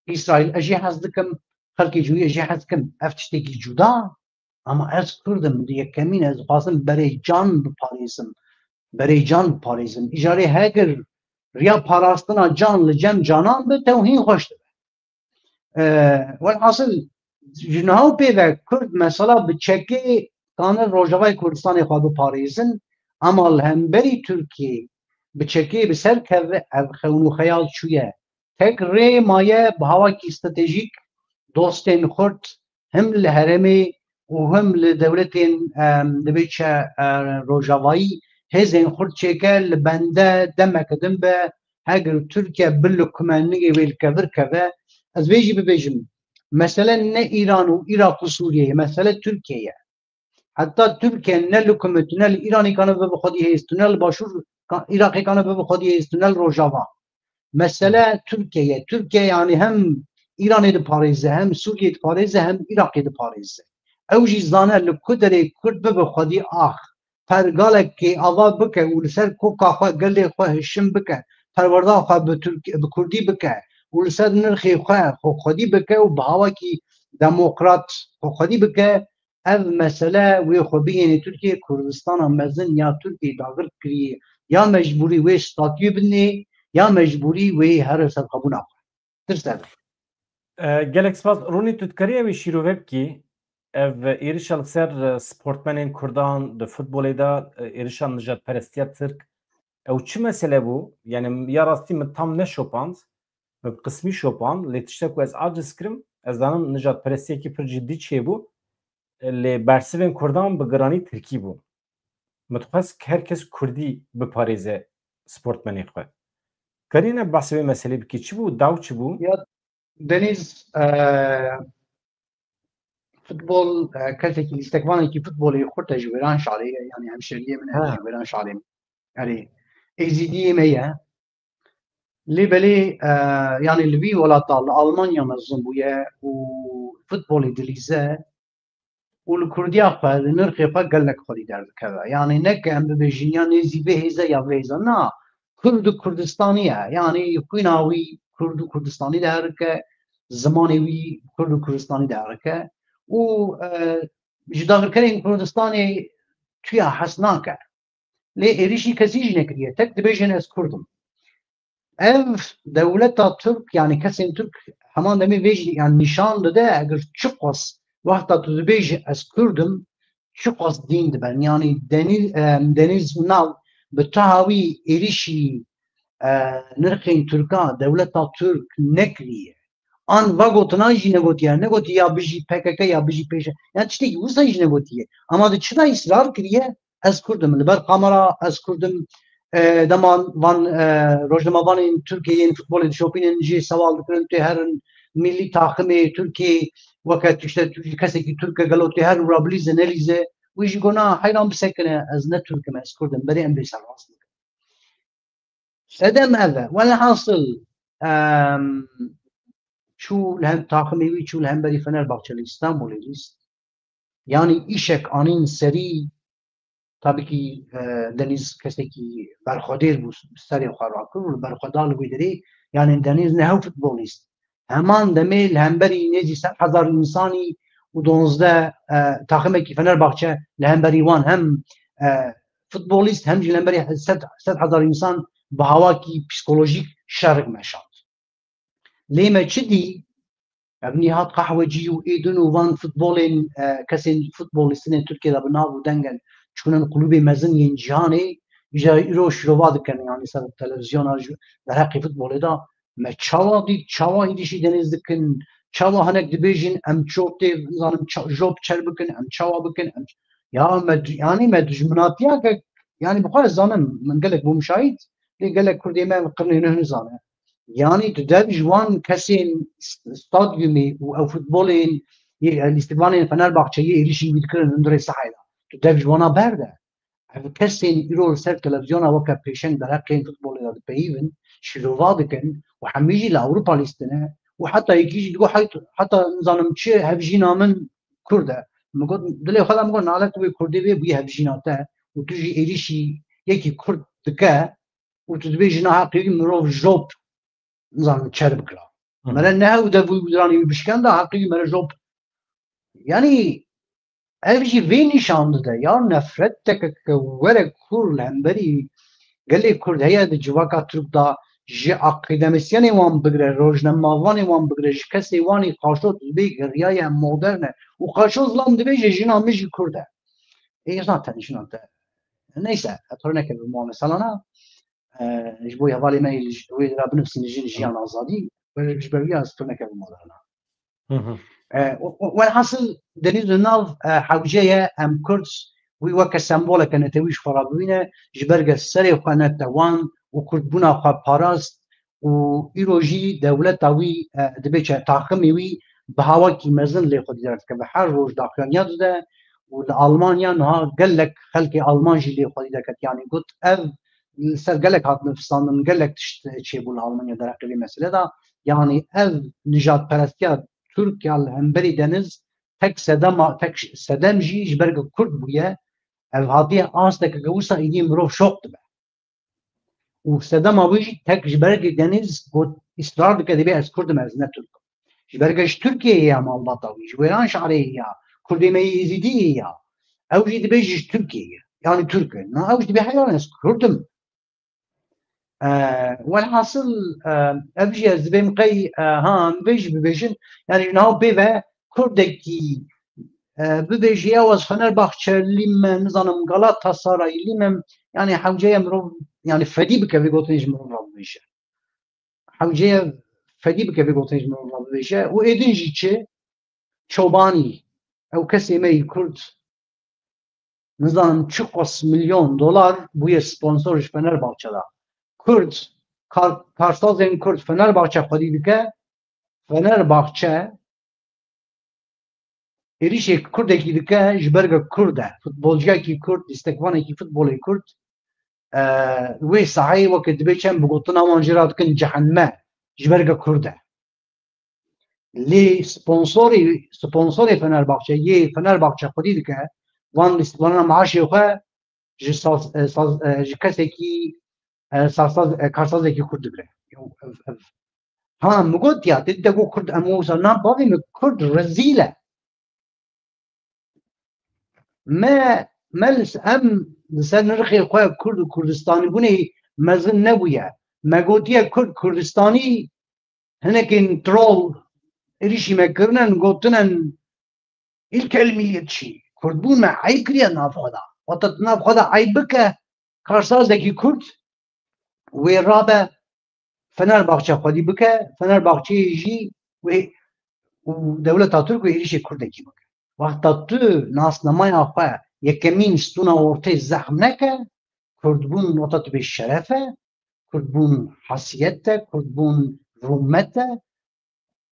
Îsraîl ez jê hez dikim, xelkê cihûyê ez jê hez dikim. Ev tiştekî cuda. Ama ez Kurd im, di yekemîn ez dixwazim berê can biparêzim. Berê can biparêzim. Îcarê heger riya parastina can li cem canan bi, tew hîn xweş dibe. Ee, welhasil, ji niha û pê ve Kurd mesela bi çekê kane Rojavayê Kurdistanê xwe biparêzin, ama li hemberî Tirkiyê bi çekê bi ser keve ev xewn û xeyal çûye. Tek rê maye bi hawakî stratejîk dostên Kurd him li herêmê û him li dewletên, em, dibê çi, e, rojavayî hêzên Kurd çêke li bende demeke din be, heger Tirkiye bilukmenigê wê li kevir keve. Ez vê jî bibêjim, mesele ne Îran û Iraq û Sûriye ye, mesele Tirkiye ye. Heta Tirkiye ne li ku me, tu ne li Îranê kane bibe xwedî hêz, tu ne li Başûr ka-, Iraqê kane bibe xwedî hêz, tu ne li Rojava. Mesele Tirkiye ye. Tirkiye yani hem Îranê diparêze, hem Sûriyê diparêze, hem Iraqê diparêze. Ew jî zane li ku derê Kurd bibe xwedî ax. Pergalekê ava bike û li ser koka xwe, gelê xwe hişim bike. Perwerda xwe bi Tirk-, bi Kurdî bike û li ser nirxê xwe xwe xwedî bike û bi hawakî demokrat xwe xwedî bike. Ev mesele wê xwe bigihêne Tirkiyê, Kurdistana mezin ya Tirkiyê dagir kiriye, ya mecbûrî wê statuyê bidinê, ya mecbûrî wê here serxwebûna xwe. Tirs ev e. E, gelek spas. Ronî, tu dikarî ew ê şîrove bikî? Ev êrişa li ser, e, sportmenên Kurdan di futbolê de, e, êrişa nijadperestiya Tirk, ew çi mesele bû? Yani ya rastî min tam neşopand. Qismî şopan, lê tiştek ku ez aciz kirim, ez zanim nijadperestiyekî pir cidî çêbû, lê bersivên Kurdan bi giranî tirkî bû. Min dixwest her kes kurdî biparêze sportmenê xwe. Karî ne behsê wê meselê bikî, çi bû, daw çi bû? Ya Deniz, e, futbol, e, kesekî lîstekvanekî futbolê xurt e, ji wêran şarê ye, yanî hemşeriyê min e, Ha. ji wêran şarê min. Erê, êzîdiyê me ye. Lê belê, e, yanî li vî welata, li Almanya mezin bûye û futbolê dilîze û li kurdiya xwe, li nirxê xwe gelek xwedî derdikeve. Yanî ne ke em bibêjin ya nêzî vê hêze ya vê hêze. Na, Kurd û Kurdistanî ye. Yanî xwîna wî Kurd û Kurdistanî diherike, zimanê wî Kurd û Kurdistanî diherike û, e, ji dagirkerên Kurdistanê tuya hez nake. Lê êrîşî kesî jî nekiriye. Tek dibêjin ez Kurd im. Ev dewleta Tirk, yanî kesên Tirk heman demê vê jî, yanî nîşan dide, eger çiqas wexta tu dibêjî ez Kurd im, çiqas dîn dibe. Yanî Deniz, e, Deniz Ünal bi taha wî êrîşî, e, nirxên Tirka dewleta Tirk nekiriye. An va gotina jî negotiye. Negotiye ya bijî P K K ya bijî pêşe. Yan tiştekî wisa jî negotiye. Ama di çi de îsrar kiriye? Ez Kurd im. Li ber kamera ez Kurd im. E, dema van, e, rojnamevanên Tirkiyê yên futbolê dişopînin jê sewal dikirin, tê herin milî taximê Tirkiyê weke tişte tu jî kesekî Tirk e, gelo tê her û ra bilîze nelîze? Wî jî got na, heyran bisekine, ez ne Tirk im, ez Kurd im. Berê em vê serbas bikin. Sedem ev e. Welhasil, em, çû li hem, taximê wî çû li hemberî Fenerbahçe li Îstanbulê lîst. Yanî îşek anîn serî, tabî kî, e, Deniz kesekî berxwedêr bû, serê xwe rakir û li berxweda li wê derê, yanî Deniz ne hew futbolîst. Heman demê li hemberî nêzî sed hezar însanî û donzdeh, e, taximekî Fenerbahçe li hemberî wan hem, e, futbolîst hem jî li hemberî sed, sed hezar însan bi hawakî psîkolojîk şerik meşand. Lê me çi dî? Ev Nîhat Qehwecî û êdin û van futbolên, e, kesên futbolîstinên Tirkiye de bi nav û deng in, çûnin klûbê mezin yên cîhanê, îja îro şîrova dikin, yanî ser televizyona ji derheqê futbolê de. Me çawa dît, çawa êrîşî Deniz dikin, çawa hinek dibêjin, em çotê, nizanim, ça-, jop çer bikin, em çawa bikin, em, ya me, yanî me dijminatiyeke, yanî bi xwe ez zanim, min gelek bûm şahîd, lê gelek Kurdê me qirnê nuh nizane. Yanî tu dev ji wan kesên s-, stadyumê û ew futbolên, yê, lîstikvanên Fenerbahçe yê êrîşî wî dikirin hundirê sehayê de. Tu dev ji wana berde. Ev kesên îro li ser televizyona weke pêşeng derheqên futbolê de dipeyivin, şîrova dikin û hemî jî li Ewropa lîstine û heta yekî jî digot, heta, heta nizanim çi, hevjîna min Kurd e. Min got, dilê xwe de min got, nalet wê Kurdê vê bûye hevjîna te û tu jî êrîşî yekî Kurd dike û tu dibêjî na heqê wî mirov jop, nizanim, çer bikira. Hı hı. Mere ne hew dev û diranê wî bişkenda, heqê wî mere jop. Yanî ev jî vê nîşan dide ya nefreteke ke were kûr li hemberî gelê Kurd heye di civaka Tirk de, ji akademîsyenê wan bigire, rojnamevanê wan bigire, ji kesê wan ê qaşo dibê geriyaye modern e û qaşo zilam dibêje jina min jî Kurd e. Ê zaten jina te. Neyse, ez xwe nekevim wan meselana. E, ji bo hevalê me yê li ji wê re binivîsin jin, jiyan, azadî, ji ber wî ez tu nekevim modern. Hı hı. E, o, o, welhasil Deniz Ünal, e, hewce ye, em Kurd wî weke semboleke netewî ji xwe re bibîne, ji ber ke serê xwe nete wan û Kurdbûna xwe parast û îro jî dewleta wî, e, dibê çi, taximê wî bi hawakî mezin lê xwedî derdikeve. Her roj daxuyaniya dide û li Almanya niha gelek xelkê Alman jî lê xwedî deket. Yanî got ev li ser gelek hat nivîsandin, gelek tişt çêbû li Almanya derheqê vê meselê de. Yanî ev nijadperestiya Tirk ya li hemberî Deniz tek sedema, tek sedem jî ji ber ku Kurd bûye, ev hatiye asteke ke wisa êdî mirov şok dibe. Û sedema wî jî tek ji ber ku Deniz got, îsrar dike, dibê ez Kurd im, ez ne Tirk im. Ji ber ku ji Tirkiyeyê ya malbata wî, ji wêran şarê ya, Kurdê me yê Êzîdî ya. Ew jî dibê ji Tirkiyeyê ye. Yanî Tirk e. Na ew jî dibê heya ez Kurd im. E, welhasil, e, ev jî ez dibêm qey, e, ha, em vê jî bibêjin. Yanî ji niha pê ve Kurdekî, e, bibêje ya ez Fenerbahçelî me, nizanim Galatasaraylî me, yanî hewce ye mirov, yanî fedî bike vê gotinê ji mirov re bibêje. Hewce ye fedî bike vê gotinê ji min re bibêje. Û êdin jî çi? Çobanî, ew kesê me yî Kurd, nizanim çiqas milyon dolar bûye sponsor ji Fenerbahçe de. Kurd, kar, karsazên Kurd Fenerbahçe xwedî dike, Fenerbahçe êrîşê Kurdekî dike ji ber ke Kurd e. Futbolciyekî Kurd, lîstekvanekî futbolê Kurd, e, wê saheyê weke dibê çend bi gotina wan jê re dikin cehenneme ji ber ke Kurd e. Lê sponsorê, sponsorê Fenerbahçe, yê Fenerbahçe xwedî dike, van lîstvana maaşê xwe ji saz, e, saz, e, ji kesekî, e, sazsaz, e, karsazekî Kurd digre. Ev, ev. Ha, min got ya, te dîte ku Kurd em wisa, na bavê min, Kurd rezîl e. Me, me li s-, em li ser nirxê xwe Kurd û Kurdistanîbûnê mezin nebûye. Me gotiye Kurd Kurdistanî, hinekên troll êrîşî me kirine, gotine, îlkel milliyetçî. Kurdbûn me eyb kiriye nav xwe de. Wata tu nav xwe de eyb bike, karsazekî Kurd wê rabe Fenerbahçe xwedî bike, Fenerbahçeyê jî wê û dewleta Tirk wê êrîşê Kurdekî bike. Wexta tu nasnameya xwe yekemîn stûna ortê zehm neke, Kurdbûn wata tu bê şeref e, Kurdbûn hesiyet e, Kurdbûn rûmet e.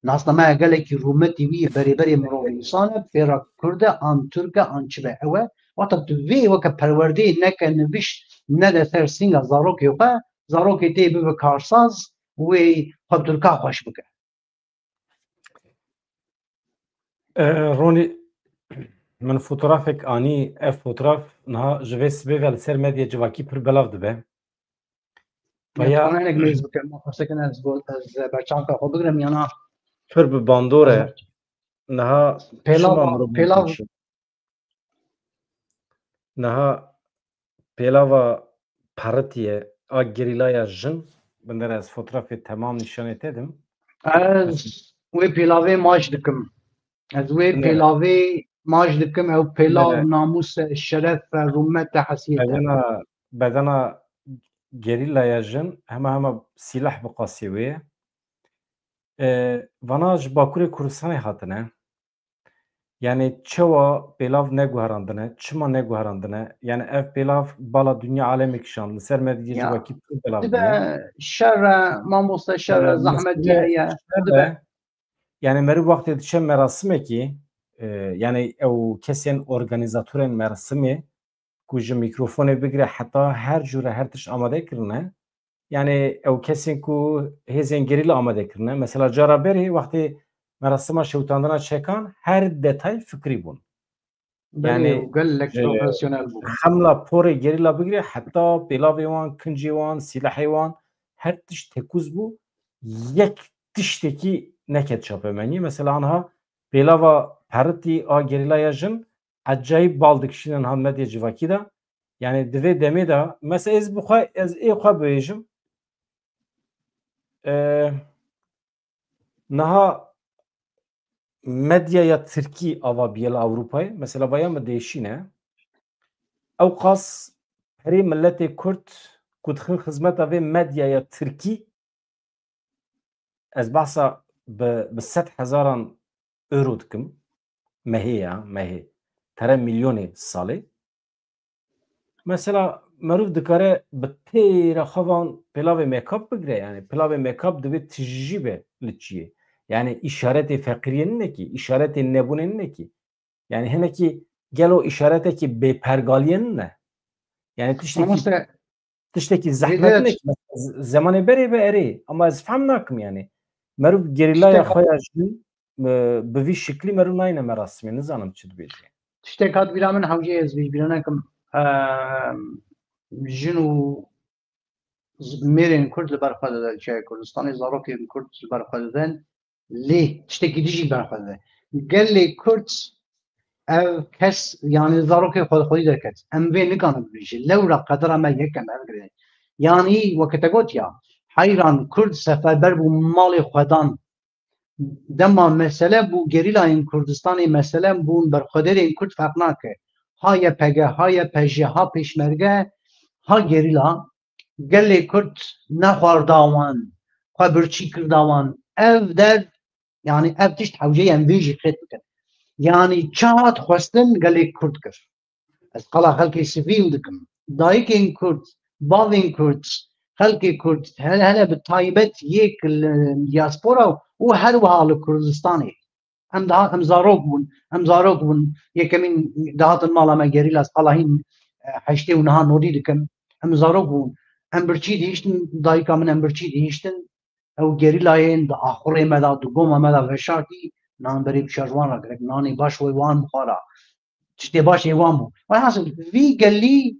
Nasnameya gelekî rûmetî wî yê berê berê mirovê însan e, fêra Kurd e, an Tirk e, an çi be ew e. Wata tu vê weke perwerdeyê neke nivîşt, nede ser sînga zarokê xwe, zarokê tê bibe karsaz, wê xwe bi Tirka xweş bike. E, Ronî, min fotografek anî, ev fotograf niha ji vê sibê ve li ser medya civakî pir belav dibe. Ya, Veya hinek nêz bikim, ma xwesekin ez bo-, ez berçavka xwe bigrim yana. Pir bi bandor e. Niha Pêlava, çima mirov pêlav- nîşin? Niha pêlava peritiye a gerîlaya jin, binder ez fotografê temam nîşanê te dim. Ez wê pêlavê maç dikim. Ez wê Binêre. Pêlavê maç dikim, ew pêlav Binêre. Namûs e, şeref e, rûmet e, hesiyet e. Bedena, bedena gerîlaya jin hema hema sîleh bi qasê wê ye. E, vana ji Bakurê Kurdistanê hatine. Yani çewa pêlav neguherandine, çima neguherandine? Yani ev pêlav bala dinya alemê kişand, li ser medyayê civakî pir belav bûye. Dibe şer e, mamoste, şer e, zehmet heye. Dibe. Yani meriv wextê diçe merasimekî, e, yani ew kesên organîzatorên merasimê ku ji mîkrofonê bigire heta her cure her tişt amade kirine. Yani ew kesên ku hêzên gerîla amade kirine. Mesela cara berê wextê merasima şewitandina çekan her detay fikrî bûn. Yani gelek profesyonel bû. Hemla porê gerîla bigire heta pêlavê wan, kincê wan, sîlehê wan her tişt tekûz bû. Yek tiştekî neket çapemeniyê. Mesela anha pêlava peritî a gerîlaya jin ecayîb bal dikişînin ha medya civakî de. Yani di vê demê de, mesela ez bi xwe, ez ê xwe bibêjim, e, niha medyaya tirkî ava bîye li Ewropayê, mesela vaya min dêşîne, ew qas perê miletê Kurd ku dixin xizmeta vê medyaya tirkî, ez behsa bi, bi sed hezaran euro dikim. Mehê ya, mehê. Tere milyonê salê. Mesela meriv dikare bi têra xwe van pêlavê mekap bigire, yani pêlavê mekap divê tijî be li çiyê. Yani îşaretê feqiriyê nine kî, îşaretê nebûnê nine kî. Yani hinekî gelo îşaretekî bêpergaliyê nine. Yani tiştekî Mamoste, tiştekî zehmet ne ki, zemanê berê be erê. Ama ez fehm nakim yani. Meriv gerîlaya xwe ya jin, e, bi vî şiklî meriv nayne merasimê. Nizanim çi dibêje. Tiştek hat bîra min, hewce ez bîra nekim. Eee, jin û z-, mêrên Kurd li ber xwe dide, çi Kurdistanê zarokên Kurd li ber xwe didin. Lê tiştekî dijî ber xwe dide. Gelê Kurd ev kes, yani zarokê xwe xwedî derket. Em vê nikarin bibêjin. Lewra qedera me yekem ev girê. Yani weke te got ya, heyran Kurd seferber bû malê xwedan. Dema mesele bû gerîlayên Kurdistanê, mesele bûn berxwederên Kurd ferq nake. Ha Y P G, ha Y P J, ha Pêşmerge, ha gerîla, gelê Kurd nexwarda wan, xwe birçî kirda wan. Ev dev, yanî ev tişt hewce ye em vê jî qet bikin. Yanî çi hat xwestin gelê Kurd kir. Ez qala xelkê sivîl dikim. Dayikên Kurd, bavên Kurd, xelkê Kurd, hele hele bi taybet yê ku li diaspora û her wiha li Kurdistanê. Em daha, em zarok bûn, em zarok bûn. Yekemîn dihatin mala me gerîla, ez qala hîn, e, heştê û niha nodî dikim. Em zarok bûn. Em birçî dihiştin, dayika min em birçî dihiştin. Ew gerîlayên di axurê me de, di goma me de veşartî, nan berê bi şervan re girek, nanê baş wê wan bixwara. Tiştê baş ê wan bû. Welhasil, vî gelî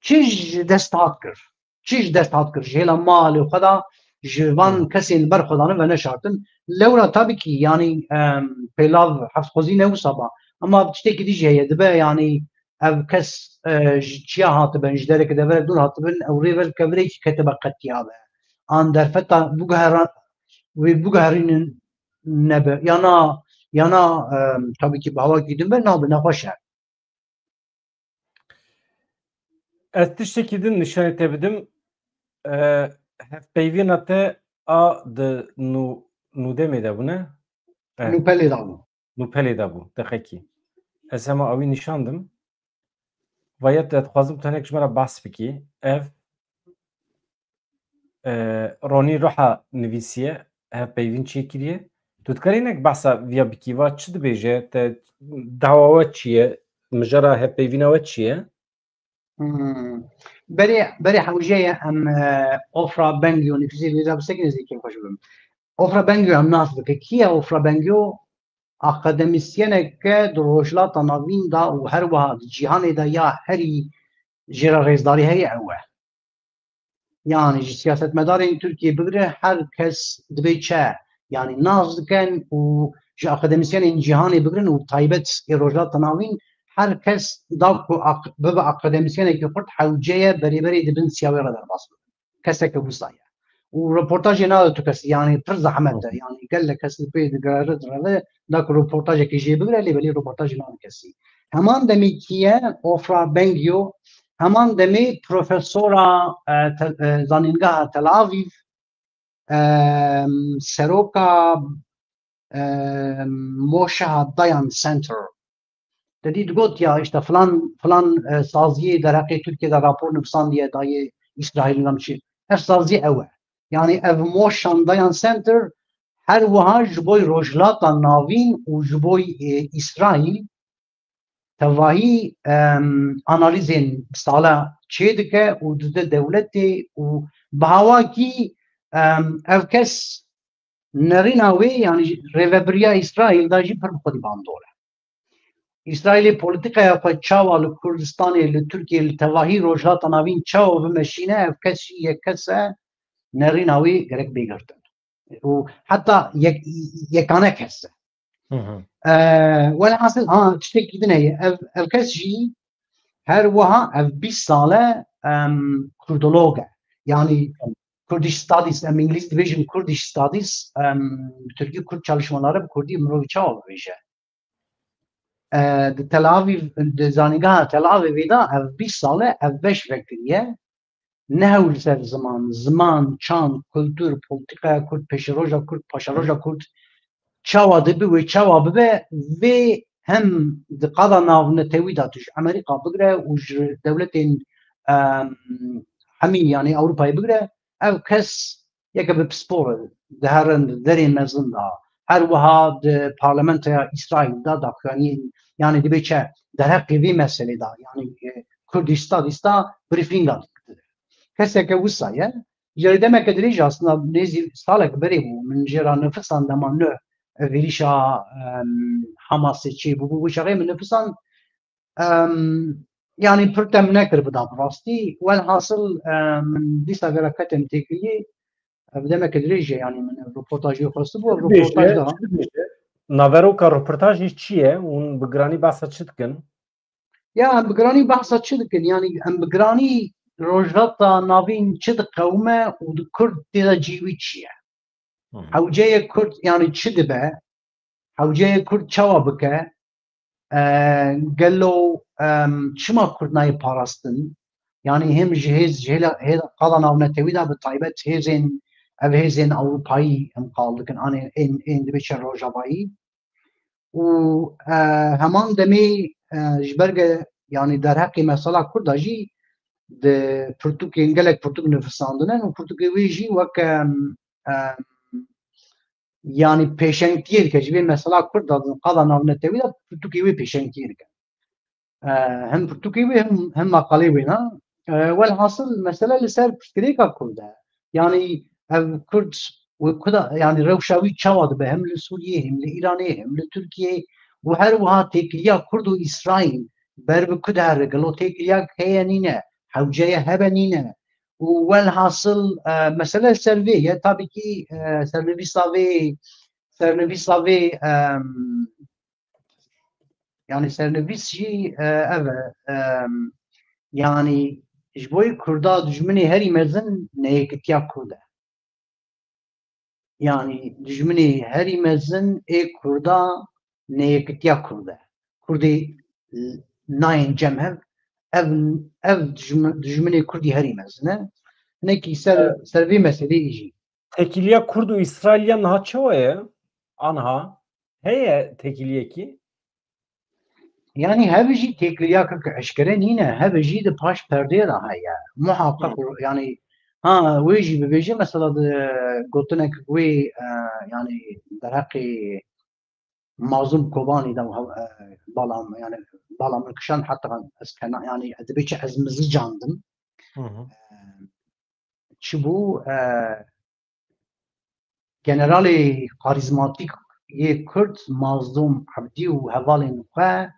çi ji dest hat kir? Çi ji dest hat kir? Ji hêla malê xwe de ji van Hmm. kesên li ber xwe danin ve neşartin. Lewra tabii ki, yanî, em, pêlav heft xwezî ne wisa ba. Ama tiştekî dî jî heye, dibe, yanî, ev kes, e, ji çiya hatibin, ji dereke deverek dûr hatibin, ew rê ve li kevirekî ketibe qetiyabe. An derfeta biguhera-, wê biguherînin nebe. Yana, yana, em, tabii ki bi hawakî din be nabe, nexweş e. Ez tiştekî din nîşanê te bidim. E, hevpeyvîna te a di nû-, nûdemê de bû, ne? E, Nûpelê de bû. Nûpelê de bû, deqekî. Ez hema ewî nîşandim. Vaya te dixwazim tu hinek ji me re behs bikî. Ev, e, Ronî Ruha nivîsiye, hevpeyvîn çêkiriye. Tu dikarî hinek behsa viya bikî, va çi dibêje, te dawa we çi ye, mijara hevpeyvîna we çi ye? Hmm. Berê, berê hewce ye em, e, Ofra Bengio nivîsê vê de bisekine zî kêfxweş bibim. Ofra Bengio em nas bike. Kî ye Ofra Bengio? Akademisyeneke di Rojhilata Navîn de û her wiha di cîhanê de ya herî jê re rêzdarî heye ew e. Yanî ji siyasetmedarên Tirkiyê bigire her kes dibê çi, yanî nas dikin û ji akademisyenên cîhanê bigirin û taybet ê Rojhilata Navîn her kes da ku ak-, bibe akademisyenekî Kurd hewce ye berê berê di bin siya wê re derbas bibe. Keseke wisa ye. Û reportajê nade tu kesî, yanî pir zehmet e. Yanî gelek kes li pê digere, direve, da ku reportajekê jê bigire, lê belê reportajê nade kesî. Heman demê kî ye? Ofra Bengio, heman demê profesora, e, te-, e, zanîngeha Tel Aviv, e, seroka, e, Moshe Dayan Center. Te dî digot ya, işte, filan, filan, e, saziyê derheqê Tirkiye de rapor nivîsandiye, daye Îsraîl, nam çi. Ev sazî ew e. Yanî ev Moshe Dayan Center her wiha ji bo Rojhilata Navîn û ji bo, e, Îsraîl tevahî, em, analîzên bi sala çêdike û dide dewletê û bi hawakî, em, ev kes nerîna wê, yanî rêvebiriya Îsraîl da jî pir bi xwedî bandor e. Îsraîlê polîtîkaya xwe çawa li Kurdistanê, li Tirkiyê, li tevahî Rojhilata Navîn çawa bimeşîne, ev kes jî yek kes e, nerîna wê gerek bê girtin. Û heta yek-, yekane kes e. Hı hı. E, welhasil, ha, tiştekî din heye. Ev, ev kes jî her wiha ev bîst sal e, em, Kurdolog e. Yanî Kurdish Studies, em Îngilîz dibêjin Kurdish Studies, em, bi Tirkî Kurd çalışmaları, bi Kurdî mirovî çawa bibêje? E, di Tel Aviv, di zanîngeha Tel Avivê de ev bîst sal e, ev beş vekiriye. Nehew li ser ziman, ziman, çand, kultur, polîtîkaya Kurd, pêşeroja Kurd, paşeroja Kurd çawa dibe wê çawa bibe, vê hem di qada navnetewî de tu ji Amerîka bigire û ji dewletên, em, hemî, yanî Ewropayê bigire, ev kes yeke bi pispor e, diherin di derên mezin de, her wiha di parlamentoya Îsraîl de daxuyaniyên, yanî dibê çi derheqê vê meselê de, yanî, e, Kurdish Studies de brîfînga dide. Keseke wisa ye. Ji demeke dirêj aslında nêzî salek berê bû. Min jê re nifisand dema nû vêrîşa, em, Hamasê çêbûbû. Wê çaxê min nifisand, em, yanî pir tem nekir bida bi rastî. Welhasil, em, min dîsa vê re ketim têkiliyê. Ev demeke dirêj e, yanî min ev reportajê xwestibû. Ev Çi dibêje, reportaj da. Çi dibêje? Naveroka reportajê çi ye? Hûn bi giranî behsa çi dikin? Ya, em bi giranî behsa çi dikin? Yanî em bi giranî Rojhilata Navîn çi diqewime û di Kurd tê de cî wî çi ye? Hı hı. Hewceyê Kurd, yanî çi dibe? Hewceyê Kurd çawa bike? E, gelo, em, çima Kurd nayê parastin? Yanî hem ji hêz, ji hêla, hêla qada navnetewî de bi taybet hêzên, ev hêzên Ewropayî em qal dikin, anê ên, ên dibê çend rojavayî. Û, e, heman demê, e, ji ber ge, yanî derheqê mesela Kurda jî di pirtûkên, gelek pirtûk nivîsandine û pirtûkê wê jî weke, em, em, yanî pêşengtiyê dike ji vê mesela Kurda di qada navnetewî de pirtûkê wê pêşengtiyê dike. E, hem pirtûkê wê hem, hem maqalê wê ne. E, welhasil mesele li ser pirsgirêka Kurd e. Yanî ev Kurd û Kurda, yanî rewşa wî çawa dibe hem li Sûriyê, hem li Îranê, hem li Tirkiyê û her wiha têkiliya Kurd û Îsraîl ber bi ku dihere? Gelo têkiliya heye nîne, hewceye hebe nîne? Û welhasil, e, mesele ser vê ye. Tabî kî, e, sernivîsa vê, sernivîsa vê, em, yanî sernivîs jî, e, ev e, em, yanî ji bo yê Kurda dijminê herî mezin neyekitiya Kurd e. Yanî dijminê herî mezin ê Kurda neyekitiya Kurd e. Kurdê, e, nayên cem hev, ev, ev dijmin-, dijminê Kurdî herî mezin e. Hinekî ser, Evet. ser vê meseleyê jî. Têkiliya Kurd û Îsraîl ya niha çawa ye? Aniha heye têkiliyekî? Yanî hev jî têkiliyakek eşkere nîne, hev jî di paş perdê de heye. Muhaqqeq, Hı. yanî, ha, wê jî bibêje, mesela di gotinek wê, e, yanî derheqê Mazlûm Kobanî de, e, bala, yanî bala min kişand, heta ez kena, yanî dibê çi ez mizicandim. Hı hı. E, çi bû, e, generalê karîzmatîk yê Kurd Mazlûm Ebdî û hevalên xwe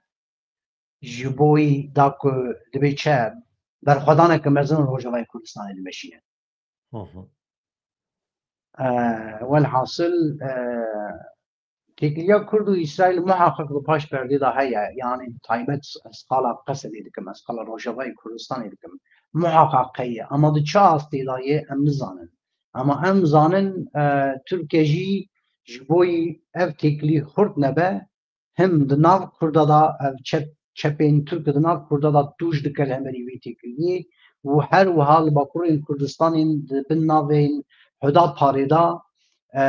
ji bo wî da ku dibê çi berxwedaneke mezin Rojavayê Kurdistanê dimeşîne. Hı hı. E, welhasil, e, têkiliya Kurd û Îsraîl muhaqqeq bi paş perdê de heye. Yanî bi taybet ez qala Qesedê dikim, ez qala Rojavayê Kurdistanê dikim. Muhaqqeq heye. Ama di çi astê de ye em nizanin. Ama em zanin, e, Tirkiye jî ji bo yî ev têkilî xurt nebe, him di nav Kurda de ev çep, çepên Tirk di nav Kurda de tûj dike li hemerî vê têkiliyê û her wiha li Bakurên Kurdistanê di bin navên Huda Parê de, e,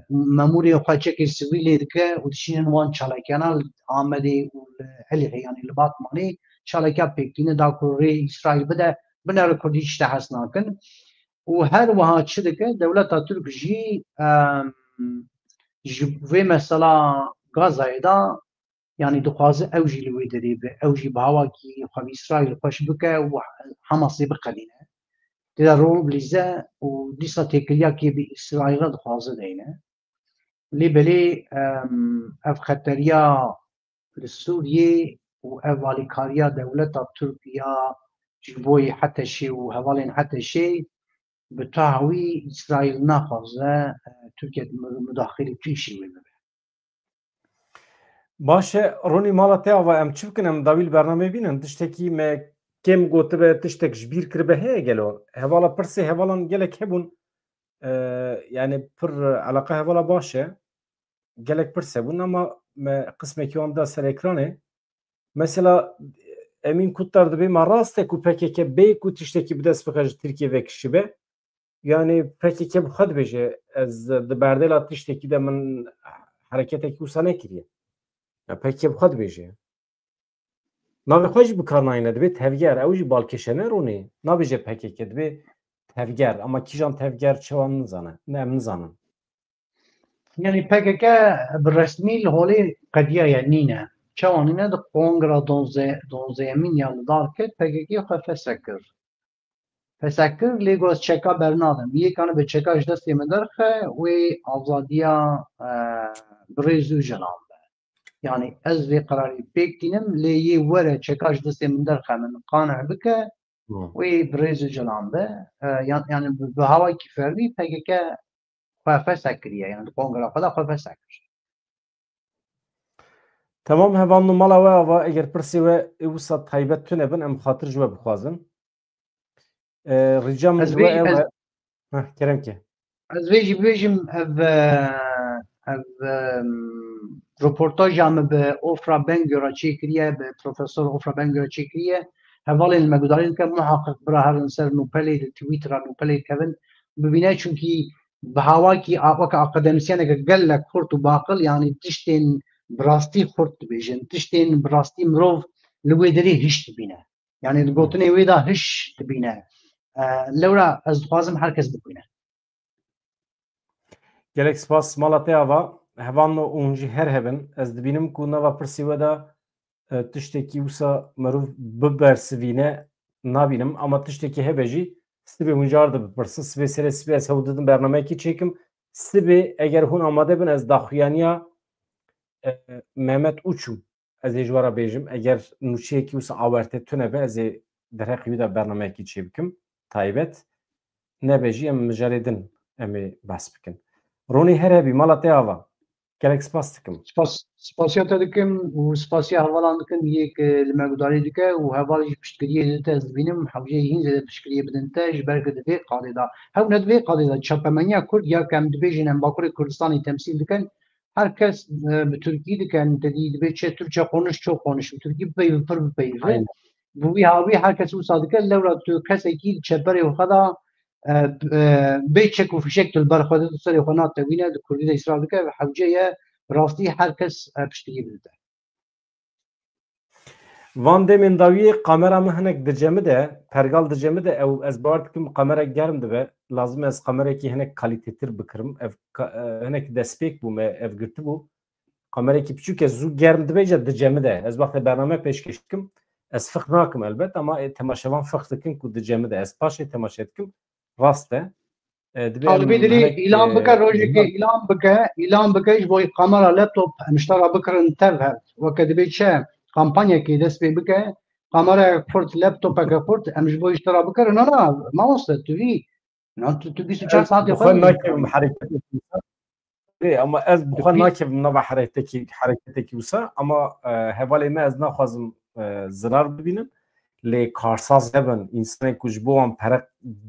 memûrê xwe çekê sivîlê dike û dişînin wan çalakiyana li Amedê û li Elihê, yanî li Batmanê çalakiya pêk tîne da ku rê Îsraîl bide, binere Kurdî tişte hez nakin. Û her wiha çi dike? Dewleta Tirk jî, em, ji vê mesela Gazayê de, yanî dixwaze ew jî li wê derê be, ew jî bi hawakî xwe bi Îsraîl xweş bike û Hamasê biqedîne. Tê de rol bilîze û dîsa têkiliyakê bi Îsraîl re dixwaze deyne. Lê belê, em, ev xeteriya li Sûriyê û ev alîkariya dewleta Tirk ya ji bo yê HTŞê û hevalên HTŞê bi taha wî Îsraîl naxwaze, e, Tirkiye mu-, mudaxilî tu îşê wê bibe. Baş e, Ronî, mala te ava, em çi bikin, em dawî li bernameyê bînin? Tiştekî me kêm gotibe, tiştek ji bîr kiribe heye gelo? Hevala pirsê hevalan gelek hebûn. E, yanî pir eleqa hevala baş e. Gelek pirs hebûn ama me qismekî wan da ser ekranê. Mesela Emîn Kuttar dibê, ma rast e ku P K K bê ku tiştekî bi dest bixe ji Tirkiye vekişibe? Yanî P K K bi xwe dibêje, ez di berdêla tiştekî de min hereketekî wisa nekiriye. Ya P K K bi xwe dibêje. Navê xwe jî bi kar nayne, dibê tevger, ew jî balkêş e, ne Ronî? Nabêje P K K, dibê tevger. Ama kîjan tevger, çawa, nizane. Ne, em nizanin. Yanî P K K bi resmî li holê qediyaye nîne. Çawa nîne? Di kongra donze-, donzeyemîn ya li dar kir, P K K xwe fesek kir. Fesek kir, lê got, ez çeka bernadim. Yê kanibe çeka ji destê min derxe, wê azadiya, e, birêz Ocalan be. Yanî ez vê qerarê pêk tînim, lê yê were çeka ji destê min derxe, min qane bike, Hı. wê birêz Ocalan be. E, yan-, yanî bi, bi hawakî fermî P K K xwe fesek kiriye, yanî di kongra xwe de xwe fesek kir. Temam, hevalno, mala we ava, eger pirsê we ê wisa taybet tune bin, em xatir ji we bixwazin. E, rica min Ez ji we vê, ew ez e. Heh, kerem ke. Ez vê jî bibêjim, ev, e, ev, em, roportaja min bi Ofra Bengöra çêkiriye, bi Profesor Ofra Bengöra çêkiriye. Hevalên li me gudarî dike, muhaqiq bira herin ser Nûpelê, li Twittera Nûpelê dikevin, bibîne, çunkî bi hawakî a-, weke akademîsyeneke gelek xurt û baqil, yanî tiştên bi rastî xurt dibêjin, tiştên bi rastî mirov li wê derê hiş dibîne. Yanî di gotinê wê de hiş dibîne. E, lewra ez dixwazim her kes bibîne. Gelek spas mala te ava. Hevalno û hûn jî her hebin. Ez dibînim ku nava pirsê we de, e, tiştekî wisa merûv bibersivîne nabînim, ama tiştekî hebe jî sibê hûn car dibipirsin. Sibê serê sibê ez hewl didim bernameyekî çêkim. Sibê eger hûn amade bin ez daxuyaniya, e, Mehmet Uçû ez ê ji we re bêjim. Eger nûçeyekî wisa awerte tune be ez ê derheqî wî de bernameyekî çêbikim taybet. Nebe jî em mijarê din em ê behs bikin. Ronî her hebî mala te ava. Gelek spas dikim. Spas, spasiya te dikim û spasiya hevalan dikim yê ku li me gudarî dike û heval jî piştgiriyê dide ez dibînim hewceyê hîn zêde piştgiriyê bidin te ji ber ku di vê qadê de hew ne di vê qadê de çapemeniya Kurd ya ku em dibêjin em Bakurê Kurdistanê temsîl dikin her kes e, bi Tirkî dikin te dî dibê çi Türkçe konuş çok konuş bi Tirkî bipeyivin pir bipeyivin. Aynen. Bi wî hawî her kes wisa dike lewra tu kesekî li çeperê xwe de e, e, bê çek û fişek tu li ber xwe de tu serê xwe natewîne di kurdî de îsraf dike ve hewce ye rastî her kes e, piştgirî bidide. Van demên dawiyê kamera min hinek dicemide, pergal dicemide ew ez bawer dikim kamera germ dibe. Lazim e ez kamerekî hinek kalîtetir bikirim. Ev ka- e, hinek destpêk bû me ev girtibû. Kamerekî piçûk e zû germ dibe îca dicemide. Ez wextê bername pêşkêş dikim. Ez fix nakim elbet ama e, temaşevan fix dikin ku dicemide. Ez paşê temaşe dikim. Rast e. E, dibê em Talibê dilê hinek, îlan e, bike rojekê îlan- îlan bike îlan bike ji bo kamera laptop em ji te re bikirin tev hev. Weke dibê çi kampanyekê dest pê bike kamera xurt laptopeke xurt em ji bo ji te re bikirin. Na na mamoste tu vî na tu tu bîst û çar Ez saetê bi xwe xwe dibî. nakevim hereketekî wisa. Ê, ama ez bi xwe Peki. Nakevim nava hereketekî, hereketekî wisa ama e, hevalê me ez naxwazim e, zirar bibînim. Lê karsaz hebin, însanên ku ji bo wan pere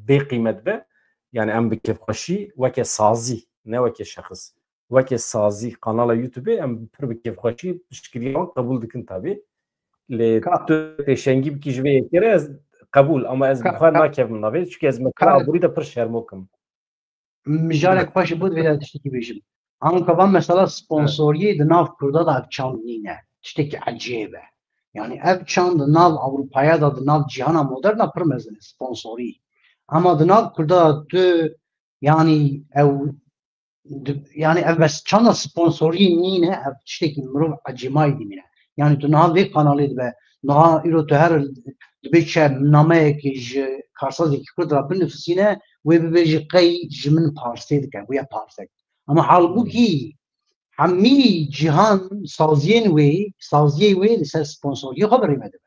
bê qîmet be, yani em bi kêfxweşî weke sazî, ne weke şexis, weke sazî, kanala YouTube em pir bi kêfxweşî piştgiriya wan qebûl dikin tabî. Lê Ka- tu pêşengî bikî ji vê yekê re ez qebûl, ama ez bi Ka- xwe ka- nakevim navê, çunke ez mesela ka- aborî de pir şermok im. Mijarek xweş bû divê de tiştekî bêjim. Anka van mesela sponsoriyê di nav Kurda de ev çand nîne. Tiştekî ecêb e. Yani ev çand di nav Ewropaya de, di nav cîhana modern de pir mezin e sponsorî. Ama di nav Kurda de tu yani ew di- yani ev bes çanda sponsorî nîne, ev tiştekî mirov ecêmayî dimîne. Yani tu niha vê kanalê dibe, niha îro tu her dibe çi nameyekê ji karsazekî Kurd re binivîsîne, wê bibêjî qey ji min parsê dike, bûye parsek. Ama halbûkî hemî cîhan saziyên wê, saziyê wê li ser sponsoriyê xwe birêve dibe.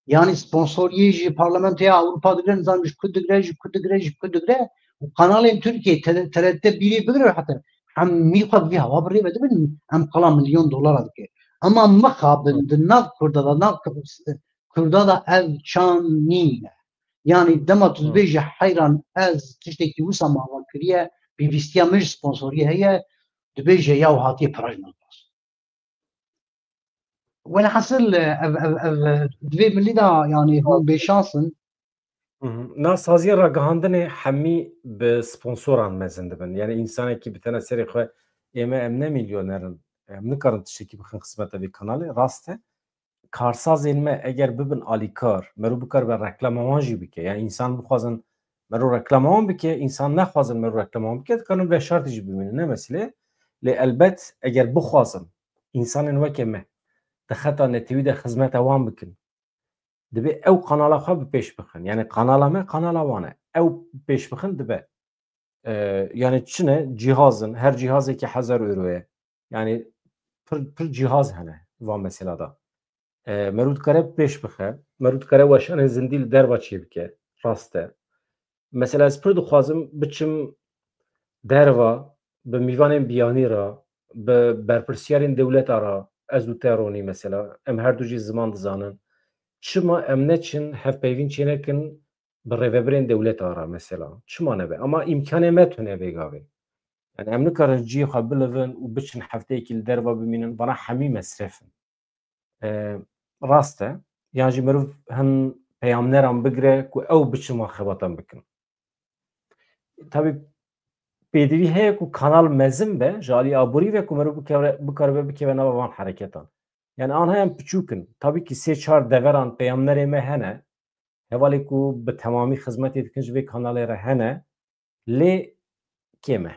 Yani sponsoriyê ji Parlamentoya Ewropa digre, nizam ji ku digre, ji ku digre, ji ku digre. Û kanalên Tirkiyê, T R T bîrê bigire heta hemî xwe bi vî hewa birêve dibin, em qala milyon dolara dike. Ama mixabin di nav Kurda de, nav Kurda de ev çand nîne. Yani dema tu dibêje heyran ez tiştekî wisa mava kiriye, pêvistiya min ji sponsoriyê heye, dibêje ya hatiye para ji min bas. Welhasil ev, ev, ev, di vê milî de yani hûn bêşans in. Mhm. Na saziyê ragihandinê hemî bi sponsoran mezin dibin. Yani însanekî bi tena serê xwe ême em ne milyoner in. Em nikarin tiştekî bixin xizmeta vê kanalê. Rast e. Karsazên me eger bibin alîkar, mero bikaribe reklama wan jî bike. Yani însan bixwazin mero reklama wan bike, însan nexwazin mero reklama wan bike, dikarin veşartî jî bimînin. Ne mesele. Lê elbet eger bixwazin însanên weke me di xeta netewî de xizmeta wan bikin, divê ew kanala xwe bi pêş bixin. Yani kanala me, kanala wan e. Ew pêş bixin dibe. E, yani çi ne? Cihaz in. Her cihazekî hezar euro ye. Yani pir, pir cihaz hene van mesela da. E, merû dikare pêş bixe. Merû dikare weşanên zindî li derva çêbike. Rast e. Mesela ez pir dixwazim biçim derva, bi mîvanên biyanî re, bi berpirsiyarên dewleta re, ez û te Ronî mesela, em her du jî ziman dizanin. Çima em neçin hevpeyvîn çênekin bi rêvebirên dewleta re mesela? Çima nebe? Ama îmkanê me tune vê gavê. Yani em nikarin cihê xwe bilivin û biçin hefteyekî li derva bimînin, vana hemî mesref in. E, rast e. Yan jî mirov hin peyamneran bigire ku ew biçin van xebatan bikin. Tabî pêdivî heye ku kanal mezin be, ji alî aborî ve ku mirov bikeve, bikaribe bikeve nava van hereketan. Yani anha em piçûk in. Tabii ki sê çar deveran peyamnerê me hene. Hevalê ku bi temamî xizmetê dikin ji vê kanalê re hene. Lê kêm e.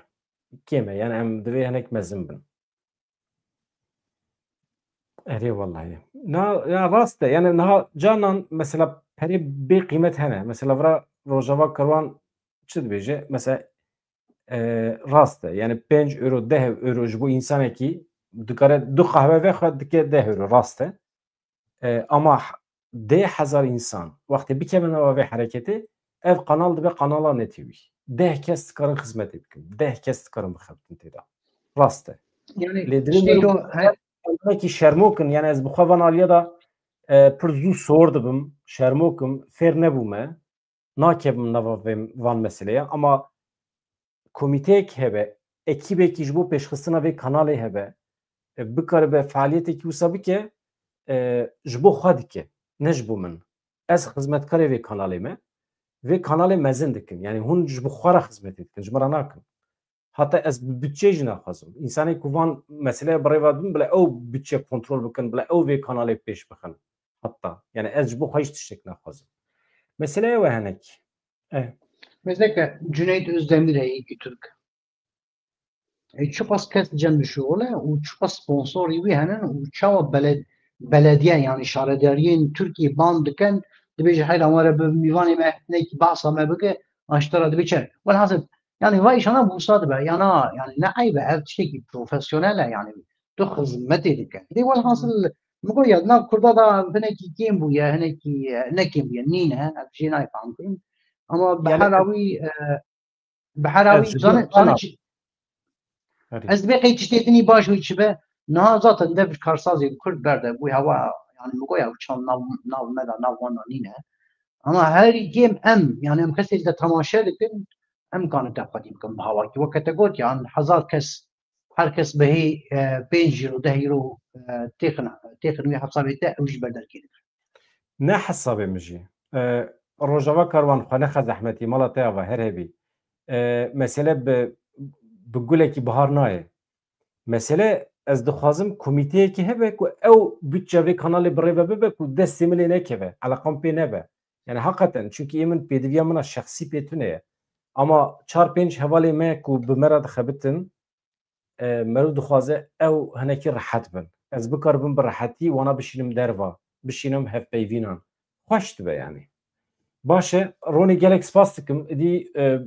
Kêm e. Yani em divê hinek mezin bin. Erê wellahî. Na, ya rast e. Yani niha canan mesela perê bê qîmet hene. Mesela vira Rojava Kerwan çi dibêje? Mesela, e, rast e. Yani pênc euro, deh euro ji bo însanekî dikare du qehwe vexwe dike deh euro. Rast e. E, ama h-, deh hezar însan wextê bikevin nava vê hereketê, ev kanal dibe kanala Netewî. Deh kes dikarin xizmetê bikin. Deh kes dikarin bixebitin têda. Rast e. Yani Lê dilê tiştê min ku her Wekî şermok in, yani ez bi xwe van aliya da, e, pir zû sor dibim, şermok im, fêr nebûme, nakevim nava vê, van meseleye, ama komîteyek hebe, ekîbekî ji bo pêşxistina vê kanalê hebe, e, bikaribe fealiyetekî wisa bike, e, ji bo xwe dike, ne ji bo min. Ez xizmetkarê vê kanalê me, vê kanalê mezin dikim. Yani hûn ji bo xwe re xizmetê dikin, ji min re nakin. Heta ez bi budçe jî naxwazim. Însanê ku van meseleye bi rê ve dibin, bila ew budçe kontrol bikin, bila ew vê kanalê pêş bixin. Heta. Yani ez ji bo xwe jî tiştek naxwazim. Mesele ew e hinek. E. Mesela Cüneyt Özdemir heye, yekî Türk. Ê, çiqas kes cem dişuxule û çiqas sponsorî wî hene û çawa beled-, belediye, yani şaredariyên Tirkiyê ban dikin, dibêje heyla were bi mîvanê me hinekî behsa me bike, an ji te re dibê çi. Welhasil, yani vay şana wisa dibe, ya na, yani ne eyb e, ev tiştekî profesyonel e, yani tu xizmetê dike. Dê welhasil, min got ya, di nav Kurda da hinekî kêm bûye, hinekî, e, ne kêm bûye, nîne, ev jê nayê fehmkirin. Ama bi Yani hera wî, e, Bi hera Ez wî ji zane, zane çi? Herî. Ez dibê qey tiştê dinî baş wî çi be. Niha zaten dev karsazên Kurd berde bû hewa, yani min goya ew çand nav, nav me de, nav wan de nîne. Ama herî kêm em, yani em kesê de temaşe dikin, em kanin te xwedî bikin bi hawakî. Weke te got ki, an hezar kes, her kes bihê, e, pênc euro, deh euro, e, têxin, têxin wî hesabê te, ew jî berderkê dikin. Ne hesabê min jî. E, Rojava Karwan xwe nexe zehmetî, mala te ava her hebî. E, mesele bi, bi gulekî bihar nayê. Mesele ez dixwazim komîteyekî hebe ku ew budçe vê kanalê bi rê ve bibe ku destê min lê nekeve, eleqam pê nebe. Yani heqeten, çunkî ê min pêdiviya min a şexsî pê tune ye. Ama çar pênc hevalê me ku bi me re dixebitin, e, meriv dixwaze ew hinekî rehet bin. Ez bikaribim bi rehetî wana bişînim derva, bişînim hevpeyvînan. Xweş dibe yani. Baş e, Ronî, gelek spas dikim. Îdî, e,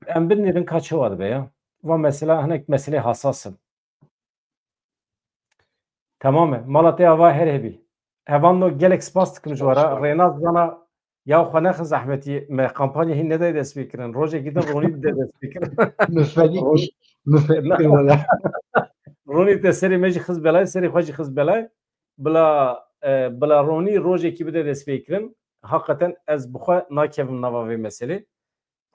em binêrin ka çawa dibe ya. Va mesela hinek meselê hasas in. Tamam e. Mala te ava her hebî. Hevanno, gelek spas dikim ji we re. Spas. Rêna zana ya xwe nexin zehmetî, me kampanya hîn nedayê destpêkirin. Rojekî din Ronî dide destpêkirin. Min fedî Ronî kir, min fedî Na. kir wele. Ronî te serê me jî xiz belay, serê xwe jî xiz belay. Bila, e, bila Ronî rojekî bide destpêkirin. Hakikaten ez bi xwe nakevim nava vê meselê.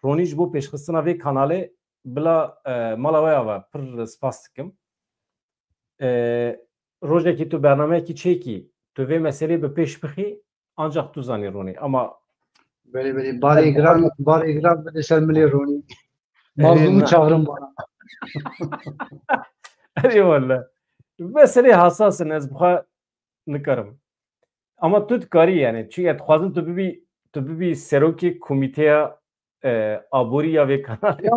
Ronî ji bo pêşxistina vê kanalê bila, e, mala we ava pir spas dikim. E, rojekî tu bernameyekî çêkî, tu vê meselê bi pêş bixî, ancaq tu zanî Ronî. Ama Belê, belê. Barê giran, barê giran bide ser milê Ronî. Mazlûmî çağırın bana. Erê wele. Meselê hasas in, ez bi xwe nikarim. Ama tu dikarî yani. Çünkü dixwazim tu bibî, tu bibî serokê komîteya, e, aborî ya vê kanalê. Ya,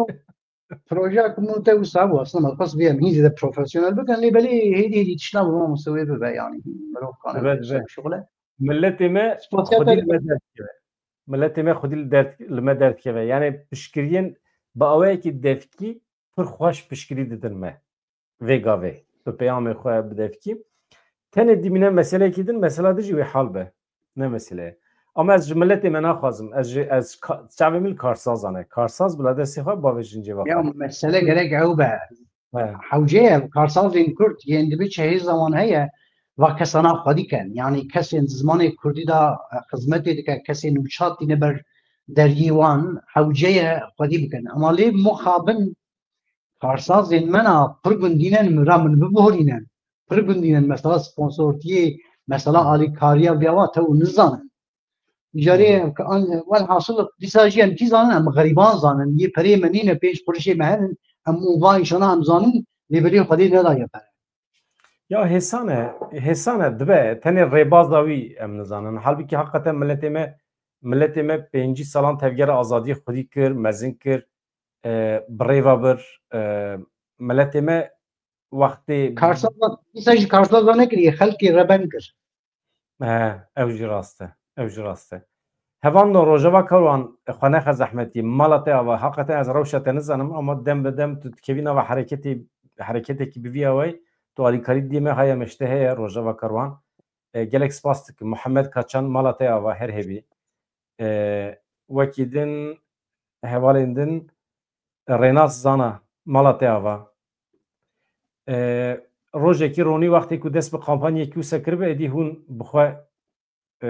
projeya ku min te wisa bû, aslında me xwest vê em hîn zêde profesyonel bikin, lê belê hêdî hêdî tiştna bi mamoste wê bibe, yani mirov kane Dibe, dibe. şixule. Milletê me Spasiya xwedî te li me derdikeve. Milletê me xwedî li derd, li me derdikeve. Yani piştgiriyên bi awayekî devkî pir xweş piştgirî didin me. Vê gavê. Bi peyamê xwe bi devkî. Tenê dimîne meseleyekî din, mesela dijî wê hal be. Ne mesele ye. Ama ez ji miletê me naxwazim. Ez ji, ez ka-, çavê min li karsazan e. Karsaz bila destê xwe bavêjin cêva Ya xwe. mesele gerek ew be. He. Hewce ye, karsazên Kurd yên dibe çi hêza wan heye, va kesana xwedî ken. Yani kesên zimanê Kurdî de, e, xizmetê dike, kesên nûçat tîne ber deriyê wan, hewce ye xwedî bikin. Ama lê muxabin karsazên me na pir gundî ne, min ra min biborîne. Pir gundî ne, mesela sponsortiyê, mesela alîkariya vêya wa tew nizanin. Carê em ki an, welhasil dîsa jî em kî zanin, em xerîban zanin. Yê perê me nîne, pênc qurişê me henin, em û va înşana em zanin, lê belê Xwedê nedaye pere. Ya hêsan e, hêsan e, dibe tenê rêbaza wî em nizanin. Halbikî heqeten miletê me, miletê me pêncî salan tevgera azadiyê xwedî kir, mezin kir, e, bi rêva bir, e, miletê me wextê Karsazan, dîsa jî Karsazan nekiriye, xelkê reben kir. He, ew jî rast e. Ew jî rast e. Hevalno Rojava Karwan, xwe nexe zehmetî. Mala te ava. Heqeten ez rewşa te nizanim ama dem bi dem tu dikevî nava hereketê, hereketekî bi vî awayî tu alîkarî didî me haya me ji te heye Rojava Karwan. E, gelek spas dikim. Muhammed Kaçan, mala te ava, her hebî. E, wekî din, hevalên din, Rênas Zana, mala te ava. E, rojekî ronî wextê ku dest bi kampanyekî wisa kiribe, êdî hûn bi xwe, e,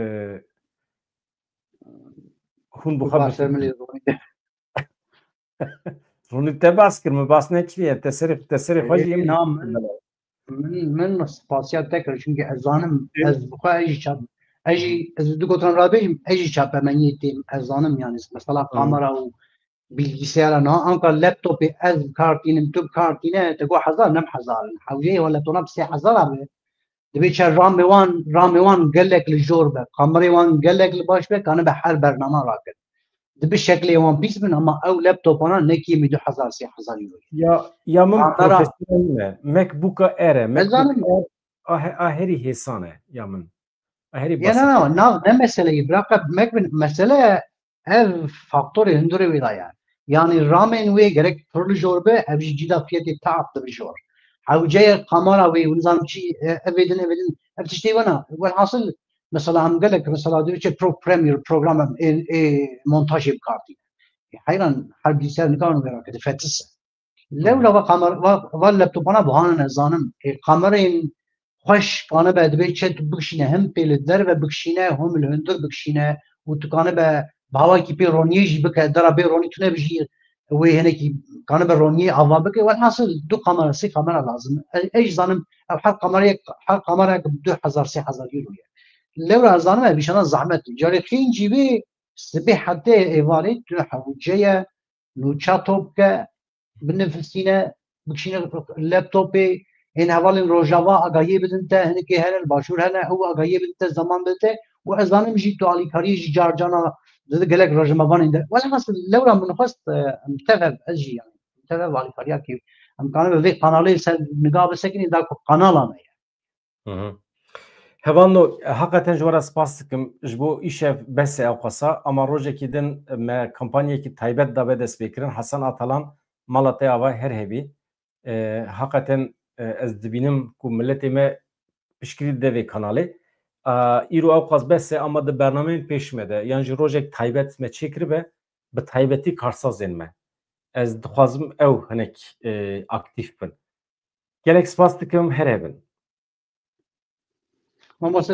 hûn bi xwe Baş bikin. Emilî ronî. Ronî te bas kir, min bas nekiriye. Te serê, te serê xwe jî Ê, em na, min, min, min spasiya te kir, çunke ez zanim, Ê. ez bi xwe ez jî çap, ez jî, ez du gotan rabêjim, ez jî çapemeniyê têm, ez zanim yani, mesela Hı. kamera û bilgisayara na, anka laptopê ez bi kar tînim, tu bi kar tîne, te got hezar, nem hezar in. Hewceyê wele tona bi sê hezar abi. Dibê çe ramê wan, ramê wan gelek li jor be, kamerê wan gelek li baş be, kanibe her bernama rakin. Dibi şeklê wan pîs bin, ama ew laptopana ne kêmî du hezar, sê hezar euro ye. Ya, ya min Kamera profesyonel ne. MacBooka Air e. Ez zanim. MacBook Air a he-, a herî hêsan e ya min. A herî Ya basit na, e. na, ne mesele ye. Bira qe mek bin, mesele ev faktorê hundirê wê de ye. Yani ramên wê gerek pir li jor be, ev jî cîda fiyetê teab dibi jor. Hewceye kamera wê, nizanim çi, e, evê din, evê din, ev tiştê wena. Welhasil, mesela em gelek, mesela dibe çi Pro Premiere program em ê, ê montajê bi kar tîne. E, heyran, her bilgisayar nikarin wê rakete, fetis e. Lewra va kamer-, va, va laptopana buhanin ez zanim. E, kamerên xweş kanibe dibe çi tu bikişîne, him pê li derve bikişîne, him li hundir bikişîne û tu kanibe bi hawakî pê roniyê jî bike, dera bê ronî tune bijî, wê hinekî kanibe roniyê ava bike. Welhasil du kamera, sê kamera lazim. E, ez jî zanim, ev her kamerayek, her kamerayek du hezar, sê hezar euro ye. Lewra ez zanim, ev îşana zehmet e. Carê xîncî wê sibê hetê êvarê tu hewce ye, nûça top ke, binivîsîne, bikişîne laptopê, ên hevalên Rojava agahiyê bidin te, hinekê hene li Başûr hene, ew agahiyê bidin te, zeman bidin te, û ez zanim jî tu alîkariyê jî car cana dide gelek rojnamevanên de. Welhasil lewra min xwest, e, em tev hev, ez jî yani, tev hev alîkariya kê. Em kanibe vê kanalê ser nigav bisekinî da ku kanala me ye. Hı hı. Hevalno, heqeten ji we re spas dikim. Ji bo îşev bes e ewqasa, ama rojekî din me kampanyekî taybet dabe destpêkirin. Hasan Atalan, mala te ava her hebî. E, heqeten, e, ez dibînim ku miletê me piştgirî dide vê kanalê. A, îro ewqas bes e, ama di bernameyên pêş me de, yan jî rojek taybet me çêkiribe, bi taybetî karsazên me. Ez dixwazim ew hinek, e, aktîf bin. Gelek spas dikim, her hebin. Mamoste